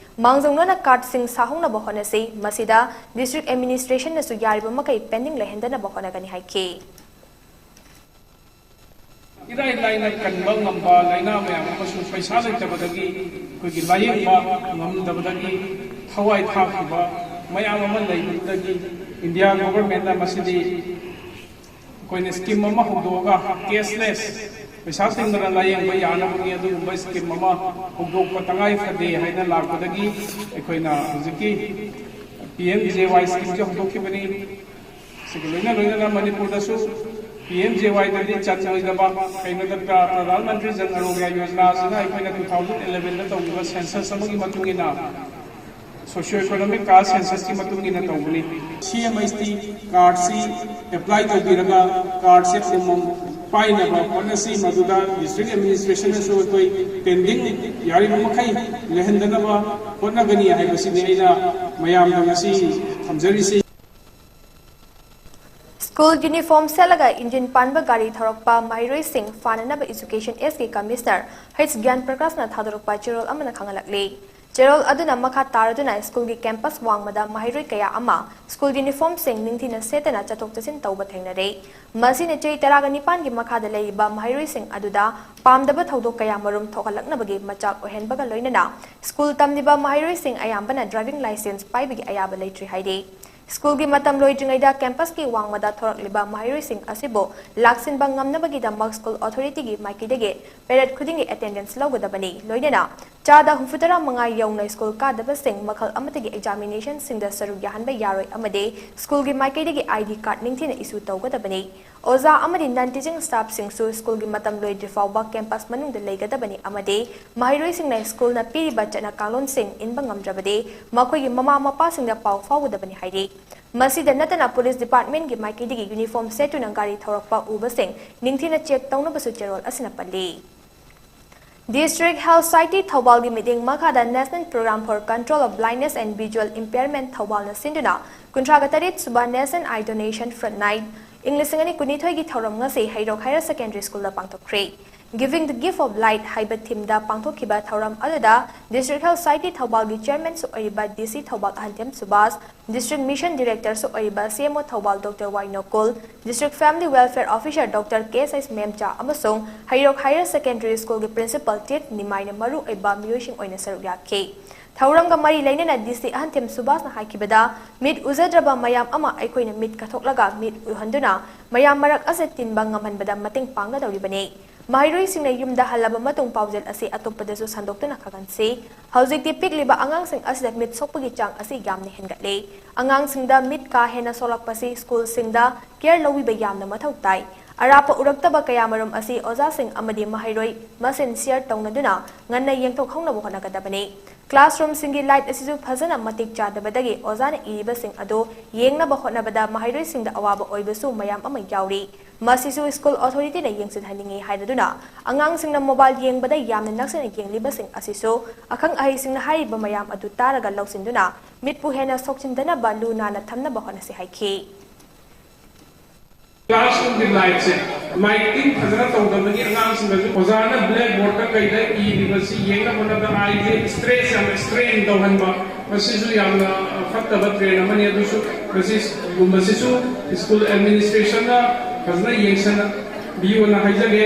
ꯃꯥꯡꯖꯧꯅꯅ cardꯁꯤꯡ ꯁꯥꯍꯧꯅꯕ ꯍꯣꯠꯅꯁꯤ꯫ ꯃꯁꯤꯗ district administrationꯅꯁꯨ ꯌꯥꯔꯤꯕ ꯃꯈꯩ pending ꯂꯩꯍꯟꯗꯅꯕ ꯍꯣꯠꯅꯒꯅꯤ ꯍꯥꯏꯈꯤ꯫ ꯏꯔꯥꯏ ꯂꯥꯏꯅ ꯀꯟꯕ ꯉꯝꯕ ꯂꯥꯏꯅꯥ ꯃꯌꯥꯝ ꯑꯃꯁꯨ ꯄꯩꯁꯥ ꯂꯩꯇꯕꯗꯒꯤ, ꯑꯩꯈꯣꯏꯒꯤ ꯂꯥꯌꯦꯡꯕ ꯉꯝꯗꯕꯗꯒꯤ ꯊꯋꯥꯏ ꯊꯥꯈꯤꯕ ꯃꯌꯥꯝ ꯑꯃ ꯂꯩꯕꯗꯒꯤ India governmentꯅ ꯃꯁꯤꯗꯤ ꯑꯩꯈꯣꯏꯅ scheme ꯑꯃ ꯍꯧꯗꯣꯛꯑꯒ cashless, ꯄꯩꯁꯥ ꯇꯤꯡꯗꯅ ꯂꯥꯌꯦꯡꯕ ꯌꯥꯅꯕꯒꯤ ꯑꯗꯨꯒꯨꯝꯕ scheme ꯑꯃ ꯍꯧꯗꯣꯛꯄ ꯇꯉꯥꯏ ꯐꯗꯦ ꯍꯥꯏꯅ ꯂꯥꯛꯄꯗꯒꯤ ꯑꯩꯈꯣꯏꯅ ꯍꯧꯖꯤꯛꯀꯤ PMJAY schemeꯁꯦ ꯍꯧꯗꯣꯛꯈꯤꯕꯅꯤ꯫ ꯁꯤꯒ ꯂꯣꯏꯅ ꯂꯣꯏꯅꯅ ꯃꯅꯤꯄꯨꯔꯗꯁꯨ PMJAYꯗꯗꯤ ꯆꯟ ꯑꯣꯏꯗꯕ, ꯀꯩꯅꯣꯗ ꯄ꯭ꯔ-, ꯄ꯭ꯔꯙꯥꯟ ꯃꯟꯇ꯭ꯔꯤ ꯖꯟ ꯑꯔꯣꯒ꯭ꯌ ꯌꯣꯖꯅꯥꯁꯤꯅ ꯑꯩꯈꯣꯏꯅ two thousand elevenꯗ ꯇꯧꯈꯤꯕ census ꯑꯃꯒꯤ ꯃꯇꯨꯡ ꯏꯟꯅ, socio economic caste censusꯀꯤ ꯃꯇꯨꯡ ꯏꯟꯅ ꯇꯧꯕꯅꯤ꯫ CMHT cardꯁꯤ apply ꯇꯧꯕꯤꯔꯒ cardꯁꯦ ꯑꯃꯃꯝ ꯄꯥꯏꯅꯕ ꯍꯣꯠꯅꯁꯤ꯫ ꯃꯗꯨꯗ district administration ꯅꯁꯨ ꯑꯩꯈꯣꯏ pending ꯌꯥꯔꯤꯕ ꯃꯈꯩ ꯂꯩꯍꯟꯗꯅꯕ ꯍꯣꯠꯅꯒꯅꯤ ꯍꯥꯏꯕꯁꯤꯅꯤ ꯑꯩꯅ ꯃꯌꯥꯝꯗ ꯉꯁꯤ ꯊꯝꯖꯔꯤꯁꯤ꯫ ꯁ꯭ꯀꯨꯜ ꯌꯨꯅꯤꯐꯣꯔꯝ ꯁꯦꯠꯂꯒ ꯏꯟꯖꯤꯟ ꯄꯥꯟꯕ ꯒꯥꯔꯤ ꯊꯧꯔꯛꯄ ꯃꯍꯩꯔꯣꯏꯁꯤꯡ ꯐꯥꯅꯅꯕ Education S ꯀꯤ Commissioner H ꯒ꯭ꯌꯥꯟ ꯄ꯭ꯔꯀꯥꯁꯅ ꯊꯥꯗꯣꯔꯛꯄ ꯆꯦꯔꯣꯜ ꯑꯃꯅ ꯈꯪꯍꯜꯂꯛꯂꯤ꯫ ꯆꯦꯔꯣꯜ ꯑꯗꯨꯅ ꯃꯈꯥ ꯇꯥꯔꯗꯨꯅ ꯁ꯭ꯀꯨꯜꯒꯤ campus ꯋꯥꯡꯃꯗ ꯃꯍꯩꯔꯣꯏ ꯀꯌꯥ ꯑꯃ ꯁ꯭ꯀꯨꯜ ꯌꯨꯅꯤꯐꯣꯔꯝꯁꯤꯡ ꯅꯤꯡꯊꯤꯅ ꯁꯦꯠꯇꯅ ꯆꯠꯊꯣꯛ ꯆꯠꯁꯤꯟ ꯇꯧꯕ ꯊꯦꯡꯅꯔꯦ꯫ ꯃꯁꯤꯅ ꯆꯍꯤ ꯇꯔꯥꯒ ꯅꯤꯄꯥꯟꯒꯤ ꯃꯈꯥꯗ ꯂꯩꯔꯤꯕ ꯃꯍꯩꯔꯣꯏꯁꯤꯡ ꯑꯗꯨꯗ ꯄꯥꯝꯗꯕ ꯊꯧꯗꯣꯛ ꯀꯌꯥꯃꯔꯨꯝ ꯊꯣꯛꯍꯜꯂꯛꯅꯕꯒꯤ ꯃꯆꯥꯛ ꯑꯣꯏꯍꯟꯕꯒ ꯂꯣꯏꯅꯅ ꯁ꯭ꯀꯨꯜ ꯇꯝꯂꯤꯕ ꯃꯍꯩꯔꯣꯏꯁꯤꯡ ꯑꯌꯥꯝꯕꯅ driving licence ꯄꯥꯏꯕꯒꯤ ꯑꯌꯥꯕ ꯂꯩꯇ꯭ꯔꯤ ꯍꯥꯏꯔꯤ꯫ ꯁ꯭ꯀꯨꯜꯒꯤ ꯃꯇꯝ ꯂꯣꯏꯗ꯭ꯔꯤꯉꯩꯗ campus ꯀꯤ ꯋꯥꯡꯃꯗ ꯊꯣꯔꯛꯂꯤꯕ ꯃꯍꯩꯔꯣꯏꯁꯤꯡ ꯑꯁꯤꯕꯨ ꯂꯥꯛꯁꯤꯟꯕ ꯉꯝꯅꯕꯒꯤꯗꯃꯛ ꯁ꯭ꯀꯨꯜ authority ꯒꯤ ꯃꯥꯏꯀꯩꯗꯒꯤ parade ꯈꯨꯗꯤꯡꯒꯤ attendance ꯂꯧꯒꯗꯕꯅꯤ꯫ ꯂꯣꯏꯅꯅ ꯆꯥꯗ ꯍꯨꯝꯐꯨꯇꯔꯥ ꯃꯉꯥ ꯌꯧꯅ ꯁ꯭ꯀꯨꯜ ꯀꯥꯗꯕꯁꯤꯡ ꯃꯈꯜ ꯑꯃꯠꯇꯒꯤ examination ꯁꯤꯡꯗ ꯁꯔꯨꯛ ꯌꯥꯍꯟꯕ ꯌꯥꯔꯣꯏ ꯑꯃꯗꯤ ꯁ꯭ꯀꯨꯜꯒꯤ ꯃꯥꯏꯀꯩꯗꯒꯤ ID card ꯅꯤꯡꯊꯤꯅ issue ꯇꯧꯒꯗꯕꯅꯤ꯫ ꯑꯣꯖꯥ ꯑꯃꯗꯤ non teaching staff ꯁꯤꯡꯁꯨ ꯁ꯭ꯀꯨꯜꯒꯤ ꯃꯇꯝ ꯂꯣꯏꯗ꯭ꯔꯤ ꯐꯥꯎꯕ campus ꯃꯅꯨꯡꯗ ꯂꯩꯒꯗꯕꯅꯤ ꯑꯃꯗꯤ ꯃꯍꯩꯔꯣꯏꯁꯤꯡꯅ ꯁ꯭ꯀꯨꯜꯅ ꯄꯤꯔꯤꯕ ꯆꯠꯅ ꯀꯥꯡꯂꯣꯟꯁꯤꯡ ꯏꯟꯕ ꯉꯝꯗ꯭ꯔꯕꯗꯤ ꯃꯈꯣꯏꯒꯤ ꯃꯃꯥ ꯃꯄꯥꯁꯤꯡꯗ ꯄꯥꯎ ꯐꯥꯎꯒꯗꯕꯅꯤ ꯍꯥꯏꯔꯤ꯫ ꯃꯁꯤꯗ ꯅꯠꯇꯅ police department ꯀꯤ ꯃꯥꯏꯀꯩꯗꯒꯤ uniform ꯁꯦꯠꯇꯨꯅ ꯒꯥꯔꯤ ꯊꯧꯔꯛꯄ ꯎꯕꯁꯤꯡ ꯅꯤꯡꯊꯤꯅ check ꯇꯧꯅꯕꯁꯨ ꯆꯦꯔꯣꯜ ꯑꯁꯤꯅ ꯄꯜꯂꯤ꯫ District Health Society ꯊꯧꯕꯥꯜꯒꯤ ꯃꯤꯠꯌꯦꯡ ꯃꯈꯥꯗ National Program for Control of Blindness and Visual Impairment ꯊꯧꯕꯥꯜꯅ ꯁꯤꯟꯗꯨꯅ ꯀꯨꯟꯊ꯭ꯔꯥꯒ ꯇꯔꯦꯠ ꯁꯨꯕ National Eye Donation Front Night ꯏꯪ ꯂꯤꯁꯤꯡ ꯑꯅꯤ ꯀꯨꯟꯅꯤꯊꯣꯏꯒꯤ ꯊꯧꯔꯝ ꯉꯁꯤ ꯍꯩꯔꯣꯛ Higher Secondary School the ꯄꯥꯡꯊꯣꯛꯈ꯭ꯔꯦ꯫ Giving the Gift of Light ꯍꯥꯏꯕ theme ꯗ ꯄꯥꯡꯊꯣꯛꯈꯤꯕ ꯊꯧꯔꯝ ꯑꯗꯨꯗ District Health Society ꯊꯧꯕꯥꯜꯒꯤ chairman ꯁꯨ ꯑꯣꯏꯔꯤꯕ DC Thoubal ꯑꯍꯟꯊꯦꯝ Subhas, District Mission Director ꯁꯨ ꯑꯣꯏꯔꯤꯕ CMO ꯊꯧꯕꯥꯜ Doctor ꯋꯥꯏ ꯅꯣꯀꯨꯜ, District Family Welfare Officer Doctor ꯀꯦ ꯑꯦꯁ ꯑꯩꯁ ꯃꯦꯝꯆꯥ ꯑꯃꯁꯨꯡ ꯍꯩꯔꯣꯛ Higher Secondary School ꯒꯤ Principal ꯇꯤꯠ ꯅꯤꯃꯥꯏꯅ ꯃꯔꯨ ꯑꯣꯏꯕ ꯃꯤꯑꯣꯏꯁꯤꯡ ꯑꯣꯏꯅ ꯁꯔꯨꯛ ꯌꯥꯈꯤ꯫ ꯊꯧꯔꯝꯒ ꯃꯔꯤ ꯂꯩꯅꯅ DC ꯑꯍꯟꯊꯦꯝ ꯁꯨꯕꯥꯁꯅ ꯍꯥꯏꯈꯤꯕꯗ, ꯃꯤꯠ ꯎꯖꯗ꯭ꯔꯕ ꯃꯌꯥꯝ ꯑꯃ ꯑꯩꯈꯣꯏꯅ ꯃꯤꯠ ꯀꯠꯊꯣꯛꯂꯒ ꯃꯤꯠ ꯎꯍꯟꯗꯨꯅ ꯃꯌꯥꯝ ꯃꯔꯛ ꯑꯁꯤꯗ ꯇꯤꯟꯕ ꯉꯝꯍꯟꯕꯗ ꯃꯇꯦꯡ ꯄꯥꯡꯒꯗꯧꯔꯤꯕꯅꯤ꯫ ꯃꯍꯩꯔꯣꯏꯁꯤꯡꯅ ꯌꯨꯝꯗ ꯍꯜꯂꯕ ꯃꯇꯨꯡ ꯄꯥꯎꯖꯦꯜ ꯑꯁꯤ ꯑꯇꯣꯞꯄꯗꯁꯨ ꯁꯟꯗꯣꯛꯇꯨꯅ ꯈꯪꯍꯟꯁꯤ꯫ ꯍꯧꯖꯤꯛꯇꯤ ꯄꯤꯛꯂꯤꯕ ꯑꯉꯥꯡꯁꯤꯡ ꯑꯁꯤꯗ ꯃꯤꯠ ꯁꯣꯛꯄꯒꯤ ꯆꯥꯡ ꯑꯁꯤ ꯌꯥꯝꯅ ꯍꯦꯟꯒꯠꯂꯦ꯫ ꯑꯉꯥꯡꯁꯤꯡꯗ ꯃꯤꯠ ꯀꯥ ꯍꯦꯟꯅ ꯁꯣꯛꯂꯛꯄꯁꯤ ꯁ꯭ꯀꯨꯜꯁꯤꯡꯗ care ꯂꯧꯕꯤꯕ ꯌꯥꯝꯅ ꯃꯊꯧ ꯇꯥꯏ꯫ ꯑꯔꯥꯞꯄ ꯎꯔꯛꯇꯕ ꯀꯌꯥꯃꯔꯨꯝ ꯑꯁꯤ ꯑꯣꯖꯥꯁꯤꯡ ꯑꯃꯗꯤ ꯃꯍꯩꯔꯣꯏ ꯃꯁꯦꯟ share ꯇꯧꯅꯗꯨꯅ ꯉꯟꯅ ꯌꯦꯡꯊꯣꯛꯍꯧꯅꯕ ꯍꯣꯠꯅꯒꯗꯕꯅꯤ꯫ ꯀ꯭ꯂꯥꯁꯔꯨꯝꯁꯤꯡꯒꯤ ꯂꯥꯏꯠ ꯑꯁꯤꯁꯨ ꯐꯖꯅ ꯃꯇꯤꯛ ꯆꯥꯗꯕꯗꯒꯤ ꯑꯣꯖꯥꯅ ꯏꯔꯤꯕꯁꯤꯡ ꯑꯗꯨ ꯌꯦꯡꯅꯕ ꯍꯣꯠꯅꯕꯗ ꯃꯍꯩꯔꯣꯏꯁꯤꯡꯗ ꯑꯋꯥꯕ ꯑꯣꯏꯕꯁꯨ ꯃꯌꯥꯝ ꯑꯃ ꯌꯥꯎꯔꯤ꯫ ꯃꯁꯤꯁꯨ ꯁ꯭ꯀꯨꯜ ꯑꯣꯊꯣꯔꯤꯇꯤꯅ ꯌꯦꯡꯁꯤꯟꯍꯟꯅꯤꯡꯏ ꯍꯥꯏꯔꯗꯨꯅ ꯑꯉꯥꯡꯁꯤꯡꯅ ꯃꯣꯕꯥꯏꯜ ꯌꯦꯡꯕꯗ ꯌꯥꯝꯅ ꯅꯛꯁꯤꯟꯅ ꯌꯦꯡꯂꯤꯕꯁꯤꯡ ꯑꯁꯤꯁꯨ ꯑꯈꯪ ꯑꯍꯩꯁꯤꯡꯅ ꯍꯥꯏꯔꯤꯕ ꯃꯌꯥꯝ ꯑꯗꯨ ꯇꯥꯔꯒ ꯂꯧꯁꯤꯟꯗꯨꯅ ꯃꯤꯠꯄꯨ ꯍꯦꯟꯅ ꯁꯣꯛꯆꯤꯟꯗꯅꯕ ꯂꯨ ꯅꯥꯟꯅ ꯊꯝꯅꯕ ꯍꯣꯠꯅꯁꯤ ꯍꯥꯏꯈꯤ꯫ ꯀ꯭ꯂꯥꯁꯔꯨꯝꯒꯤ ꯂꯥꯏꯠꯁꯦ ꯂꯥꯏꯇꯤꯡ ꯐꯖꯅ ꯇꯧꯗꯕꯒꯤ ꯑꯉꯥꯡꯁꯤꯡꯗꯁꯨ ꯑꯣꯖꯥꯅ ꯕ꯭ꯂꯦꯛ ꯕꯣꯔꯗ ꯀꯩꯗ ꯏꯔꯤꯕꯁꯤ ꯌꯦꯡꯅꯕ ꯍꯣꯠꯅꯕꯗ ꯑꯥꯏꯁꯦ ꯏꯁꯇ꯭ꯔꯦꯁ ꯌꯥꯝꯅ ꯁ꯭ꯇ꯭ꯔꯦꯟ ꯇꯧꯍꯟꯕ, ꯃꯁꯤꯁꯨ ꯌꯥꯝꯅ ꯐꯠꯇꯕ ꯇ꯭ꯔꯦꯟ ꯑꯃꯅꯤ꯫ ꯑꯗꯨꯁꯨ ꯃꯁꯤꯒꯨꯝꯕꯁꯤꯁꯨ ꯁ꯭ꯀꯨꯜ ꯑꯦꯗꯃꯤꯅꯤꯁꯇ꯭ꯔꯦꯁꯟꯅ ꯐꯖꯅ ꯌꯦꯡꯁꯤꯟꯕꯤꯌꯨꯅ ꯍꯥꯏꯖꯒꯦ꯫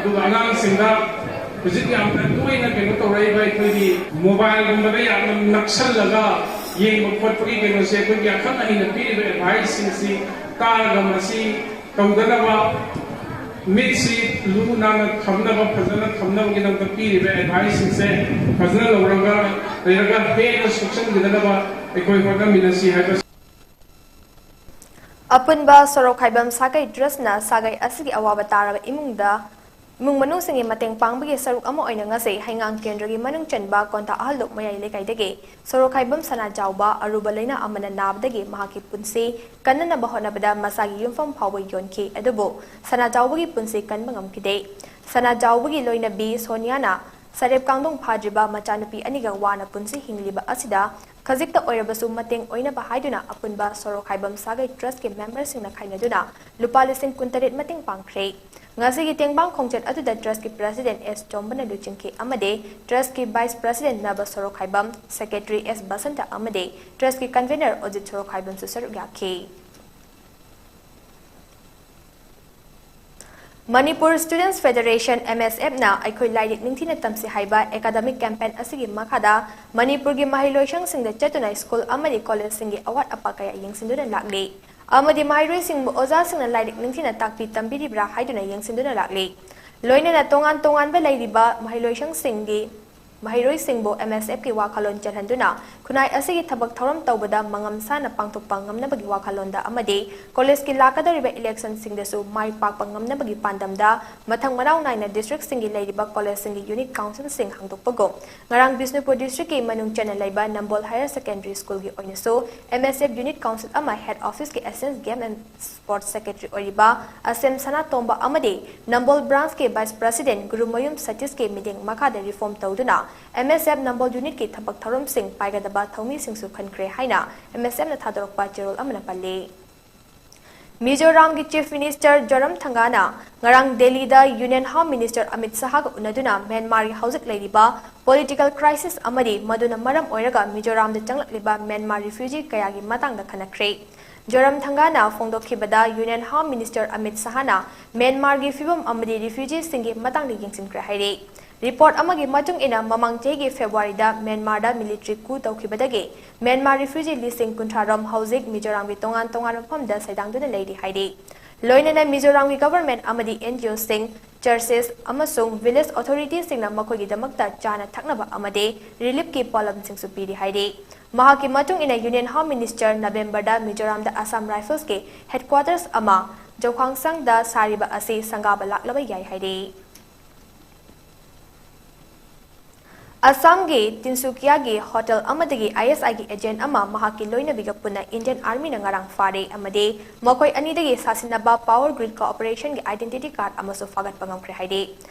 ꯑꯗꯨꯒ ꯑꯉꯥꯡꯁꯤꯡꯗ ꯍꯧꯖꯤꯛ ꯌꯥꯝꯅ ꯇꯣꯏꯅ ꯀꯩꯅꯣ ꯇꯧꯔꯛꯏꯕ ꯑꯩꯈꯣꯏꯒꯤ ꯃꯣꯕꯥꯏꯜꯒꯨꯝꯕꯗ ꯌꯥꯝꯅ ꯅꯛꯁꯜꯂꯒ ꯌꯦꯡꯕ ꯈꯣꯠꯄꯒꯤ ꯀꯩꯅꯣꯁꯦ ꯑꯩꯈꯣꯏꯒꯤ ꯑꯈꯪ ꯑꯍꯩꯅ ꯄꯤꯔꯤꯕ ꯑꯦꯗꯚꯥꯏꯁꯁꯤꯡꯁꯤ ꯇꯥꯔꯒ ꯃꯁꯤ ꯇꯧꯗꯅꯕ, ꯃꯤꯠꯁꯤ ꯂꯨ ꯅꯥꯟꯅ ꯊꯝꯅꯕ, ꯐꯖꯅ ꯊꯝꯅꯕꯒꯤꯗꯃꯛꯇ ꯄꯤꯔꯤꯕ ꯑꯦꯗꯚꯥꯏꯁꯁꯤꯡꯁꯦ ꯐꯖꯅ ꯂꯧꯔꯒ ꯂꯩꯔꯒ ꯍꯦꯟꯅ ꯁꯣꯛꯆꯟꯈꯤꯗꯅꯕ ꯑꯩꯈꯣꯏ ꯍꯣꯠꯅꯃꯤꯟꯅꯁꯤ ꯍꯥꯏꯕ꯫ ꯑꯄꯨꯟꯕ ꯁꯣꯔꯣꯛ ꯈꯥꯏꯕꯝ ꯁꯥꯒꯩ ꯇ꯭ꯔꯁꯅ ꯁꯥꯒꯩ ꯑꯁꯤꯒꯤ ꯑꯋꯥꯕ ꯇꯥꯔꯕ ꯏꯃꯨꯡꯗ ꯏꯃꯨꯡ ꯃꯅꯨꯡꯁꯤꯡꯒꯤ ꯃꯇꯦꯡ ꯄꯥꯡꯕꯒꯤ ꯁꯔꯨꯛ ꯑꯃ ꯑꯣꯏꯅ ꯉꯁꯤ ꯍꯩꯉꯥꯡ ꯀꯦꯟꯗ꯭ꯔꯒꯤ ꯃꯅꯨꯡ ꯆꯟꯕ ꯀꯣꯟꯊꯥ ꯑꯍꯜꯂꯣꯛ ꯃꯌꯥꯏ ꯂꯩꯀꯥꯏꯗꯒꯤ ꯁꯣꯔꯣꯛ ꯈꯥꯏꯕꯝ ꯁꯅꯥꯖꯥꯎꯕ ꯑꯔꯨꯕ ꯂꯥꯏꯅꯥ ꯑꯃꯅ ꯅꯥꯕꯗꯒꯤ ꯃꯍꯥꯛꯀꯤ ꯄꯨꯟꯁꯤ ꯀꯟꯅꯅꯕ ꯍꯣꯠꯅꯕꯗ ꯃꯁꯥꯒꯤ ꯌꯨꯝꯐꯝ ꯐꯥꯎꯕ ꯌꯣꯟꯈꯤ꯫ ꯑꯗꯨꯕꯨ ꯁꯅꯥꯖꯥꯎꯕꯒꯤ ꯄꯨꯟꯁꯤ ꯀꯟꯕ ꯉꯝꯈꯤꯗꯦ꯫ ꯁꯅꯥꯖꯥꯎꯕꯒꯤ ꯂꯣꯏꯅꯕꯤ ꯁꯣꯅꯤꯌꯥꯅ ꯁꯔꯦꯞ ꯀꯥꯡꯗꯣꯡ ꯐꯥꯗ꯭ꯔꯤꯕ ꯃꯆꯥꯅꯨꯄꯤ ꯑꯅꯤꯒ ꯋꯥꯅ ꯄꯨꯟꯁꯤ ꯍꯤꯡꯂꯤꯕ ꯑꯁꯤꯗ ꯈꯖꯤꯛꯇ ꯑꯣꯏꯔꯕꯁꯨ ꯃꯇꯦꯡ ꯑꯣꯏꯅꯕ ꯍꯥꯏꯗꯨꯅ ꯑꯄꯨꯟꯕ ꯁꯣꯔꯣꯛ ꯈꯥꯏꯕꯝ ꯁꯥꯒꯩ ꯇ꯭ꯔꯁꯀꯤ ꯃꯦꯝꯕꯔꯁꯤꯡꯅ ꯈꯥꯏꯅꯗꯨꯅ ꯂꯨꯄꯥ ꯂꯤꯁꯤꯡ ꯀꯨꯟꯇꯔꯦꯠ ꯃꯇꯦꯡ ꯄꯥꯡꯈ꯭ꯔꯦ꯫ ꯉꯁꯤꯒꯤ ꯇꯦꯡꯕꯥꯡ ꯈꯣꯡꯆꯠ ꯑꯗꯨꯗ ꯇ꯭ꯔꯁꯀꯤ ꯄ꯭ꯔꯁꯤꯗꯦꯟ ꯑꯦꯁ ꯆꯣꯝꯕꯅ ꯂꯨꯆꯤꯡꯈꯤ ꯑꯃꯗꯤ ꯇ꯭ꯔꯁꯀꯤ ꯚꯥꯏꯁ ꯄ꯭ꯔꯁꯤꯗꯦꯟ ꯅꯕ ꯁꯣꯔꯣꯛ ꯈꯥꯏꯕꯝ, ꯁꯦꯀ꯭ꯔꯦꯇꯔꯤ ꯑꯦꯁ ꯕꯁꯟꯇ ꯑꯃꯗꯤ ꯇ꯭ꯔꯁꯀꯤ ꯀꯟꯚꯦꯅꯔ ꯑꯣꯖꯤꯠ ꯁꯣꯔꯣꯛ ꯈꯥꯏꯕꯝꯁꯨ ꯁꯔꯨꯛ ꯌꯥꯈꯤ꯫ ꯃꯅꯤꯄꯨꯔ ꯁ꯭ꯇꯨꯗꯦꯟꯠꯁ ꯐꯦꯗꯔꯦꯁꯟ, ꯑꯦꯝ ꯑꯦꯁ ꯑꯦꯐꯅ ꯑꯩꯈꯣꯏ ꯂꯥꯏꯔꯤꯛ ꯅꯤꯡꯊꯤꯅ ꯇꯝꯁꯤ ꯍꯥꯏꯕ ꯑꯦꯀꯥꯗꯃꯤꯛ ꯀꯦꯝꯄꯦꯟ ꯑꯁꯤꯒꯤ ꯃꯈꯥꯗ ꯃꯅꯤꯄꯨꯔꯒꯤ ꯃꯍꯩꯂꯣꯏꯁꯪꯁꯤꯡꯗ ꯆꯠꯇꯨꯅ ꯁ꯭ꯀꯨꯜ ꯑꯃꯗꯤ ꯀꯣꯂꯦꯖꯁꯤꯡꯒꯤ ꯑꯋꯥꯠ ꯑꯄꯥ ꯀꯌꯥ ꯌꯦꯡꯁꯤꯟꯗꯨꯅ ꯂꯥꯛꯂꯤ ꯑꯃꯗꯤ ꯃꯍꯩꯔꯣꯏꯁꯤꯡꯕꯨ ꯑꯣꯖꯥꯁꯤꯡꯅ ꯂꯥꯏꯔꯤꯛ ꯅꯤꯡꯊꯤꯅ ꯇꯥꯛꯄꯤ ꯇꯝꯕꯤꯔꯤꯕ꯭ꯔꯥ ꯍꯥꯏꯗꯨꯅ ꯌꯦꯡꯁꯤꯟꯗꯨꯅ ꯂꯥꯛꯂꯤ꯫ ꯂꯣꯏꯅꯅ ꯇꯣꯉꯥꯟ ꯇꯣꯉꯥꯟꯕ ꯂꯩꯔꯤꯕ ꯃꯍꯩꯂꯣꯏꯁꯪꯁꯤꯡꯒꯤ ꯃꯍꯩꯔꯣꯏꯁꯤꯡꯕꯨ MSFꯀꯤ ꯋꯥꯈꯜꯂꯣꯟ ꯆꯦꯜꯍꯟꯗꯨꯅ ꯈꯨꯟꯅꯥꯏ ꯑꯁꯤꯒꯤ ꯊꯕꯛ ꯊꯧꯔꯝ ꯇꯧꯕꯗ ꯃꯉꯝ ꯁꯥꯅ ꯄꯥꯡꯊꯣꯛꯄ ꯉꯝꯅꯕꯒꯤ ꯋꯥꯈꯜꯂꯣꯟꯗ ꯑꯃꯗꯤ ꯀꯣꯂꯦꯖꯀꯤ ꯂꯥꯛꯀꯗꯧꯔꯤꯕ electionꯁꯤꯡꯗꯁꯨ ꯃꯥꯏ ꯄꯥꯛꯄ ꯉꯝꯅꯕꯒꯤ ꯄꯥꯟꯗꯝꯗ ꯃꯊꯪ ꯃꯅꯥꯎ ꯅꯥꯏꯅ districtꯁꯤꯡꯒꯤ ꯂꯩꯔꯤꯕ collegeꯁꯤꯡꯒꯤ unit councilꯁꯤꯡ ꯍꯥꯡꯗꯣꯛꯄꯒꯨꯝ ꯉꯔꯥꯡ ꯕꯤꯁꯅꯨꯄꯨꯔ districtꯀꯤ ꯃꯅꯨꯡ ꯆꯟꯅ ꯂꯩꯕ ꯅꯝꯕꯣꯜ Higher Secondary Schoolꯒꯤ ꯑꯣꯏꯅꯁꯨ MSF unit council ꯑꯃ head officeꯀꯤ assistant game and sports secretary ꯑꯣꯏꯔꯤꯕ ꯑꯁꯦꯝ ꯁꯅꯥꯇꯣꯝꯕ ꯑꯃꯗꯤ ꯅꯝꯕꯣꯜ branchꯀꯤ vice president ꯒꯨꯔꯨꯃꯌꯨꯝ ꯁꯇꯤꯁꯀꯤ ꯃꯤꯠꯌꯦꯡ ꯃꯈꯥꯗ reform ꯇꯧꯗꯨꯅ MSF ꯅꯝꯕꯣꯜ unitꯀꯤ ꯊꯕꯛ ꯊꯧꯔꯝꯁꯤꯡ ꯄꯥꯏꯒꯗꯕ ꯊꯧꯃꯤꯁꯤꯡꯁꯨ ꯈꯟꯈ꯭ꯔꯦ ꯍꯥꯏꯅ MSFꯅ ꯊꯥꯗꯣꯔꯛꯄ ꯆꯦꯔꯣꯜ ꯑꯃꯅ ꯄꯜꯂꯤ꯫ ꯃꯤꯖꯣꯔꯥꯝꯒꯤ Chief Minister ꯖꯣꯔꯥꯝꯊꯪꯒꯥꯅ ꯉꯔꯥꯡ ꯗꯦꯜꯂꯤꯗ Union Home Minister ꯑꯃꯤꯠ ꯁꯍꯥꯒ ꯎꯅꯗꯨꯅ ꯃ꯭ꯌꯥꯟꯃꯥꯔꯒꯤ ꯍꯧꯖꯤꯛ ꯂꯩꯔꯤꯕ political crisis ꯑꯃꯗꯤ ꯃꯗꯨꯅ ꯃꯔꯝ ꯑꯣꯏꯔꯒ ꯃꯤꯖꯣꯔꯥꯝꯗ ꯆꯪꯂꯛꯂꯤꯕ ꯃ꯭ꯌꯥꯟꯃꯥꯔ refugee ꯀꯌꯥꯒꯤ ꯃꯇꯥꯡꯗ ꯈꯟꯅꯈ꯭ꯔꯦ꯫ ꯖꯣꯔꯥꯝꯊꯪꯒꯥꯅ ꯐꯣꯡꯗꯣꯛꯈꯤꯕꯗ Union Home Minister ꯑꯃꯤꯠ ꯁꯍꯥꯅ ꯃ꯭ꯌꯥꯟꯃꯥꯔꯒꯤ ꯐꯤꯕꯝ ꯑꯃꯗꯤ refugeeꯁꯤꯡꯒꯤ ꯃꯇꯥꯡꯗ ꯌꯦꯡꯁꯤꯟꯈ꯭ꯔꯦ ꯍꯥꯏꯔꯤ꯫ Report ꯑꯃꯒꯤ ꯃꯇꯨꯡ ꯏꯟꯅ ꯃꯃꯥꯡ ꯆꯍꯤꯒꯤ Februaryꯗ ꯃ꯭ꯌꯥꯟꯃꯥꯔꯗ military coup ꯇꯧꯈꯤꯕꯗꯒꯤ ꯃ꯭ꯌꯥꯟꯃꯥꯔ refugee ꯂꯤꯁꯤꯡ ꯀꯨꯟꯊ꯭ꯔꯥ ꯔꯣꯝ ꯍꯧꯖꯤꯛ ꯃꯤꯖꯣꯔꯥꯝꯒꯤ ꯇꯣꯉꯥꯟ ꯇꯣꯉꯥꯟꯕ ꯃꯐꯝꯗ ꯁꯩꯗꯥꯡꯗꯨꯅ ꯂꯩꯔꯤ ꯍꯥꯏꯔꯤ꯫ ꯂꯣꯏꯅꯅ ꯃꯤꯖꯣꯔꯥꯝꯒꯤ government ꯑꯃꯗꯤ NGOꯁꯤꯡ, churches ꯑꯃꯁꯨꯡ village authorityꯁꯤꯡꯅ ꯃꯈꯣꯏꯒꯤꯗꯃꯛꯇ ꯆꯥꯅ ꯊꯛꯅꯕ ꯑꯃꯗꯤ reliefꯀꯤ ꯄꯣꯠꯂꯝꯁꯤꯡꯁꯨ ꯄꯤꯔꯤ ꯍꯥꯏꯔꯤ꯫ ꯃꯍꯥꯛꯀꯤ ꯃꯇꯨꯡ ꯏꯟꯅ Union Home Minister Novemberꯗ ꯃꯤꯖꯣꯔꯥꯝꯗ Assam Riflesꯀꯤ headquarters ꯑꯃ ꯖꯧꯈꯥꯡꯁꯪꯗ ꯁꯥꯔꯤꯕ ꯑꯁꯤ ꯁꯪꯒꯥꯕ ꯂꯥꯛꯂꯕ ꯌꯥꯏ ꯍꯥꯏꯔꯤ꯫ ꯑꯁꯥꯝꯒꯤ ꯇꯤꯟꯁꯨꯀꯤꯌꯥꯒꯤ hotel ꯑꯃꯗꯒꯤ ISIꯒꯤ agent ꯑꯃ ꯃꯍꯥꯛꯀꯤ ꯂꯣꯏꯅꯕꯤꯒ ꯄꯨꯟꯅ Indian Armyꯅ ꯉꯔꯥꯡ ꯐꯥꯔꯦ ꯑꯃꯗꯤ ꯃꯈꯣꯏ ꯑꯅꯤꯗꯒꯤ ꯁꯥꯁꯤꯟꯅꯕ power grid cooperationꯒꯤ identity card ꯑꯃꯁꯨ ꯐꯥꯒꯠꯄ ꯉꯝꯈ꯭ꯔꯦ ꯍꯥꯏꯔꯤ꯫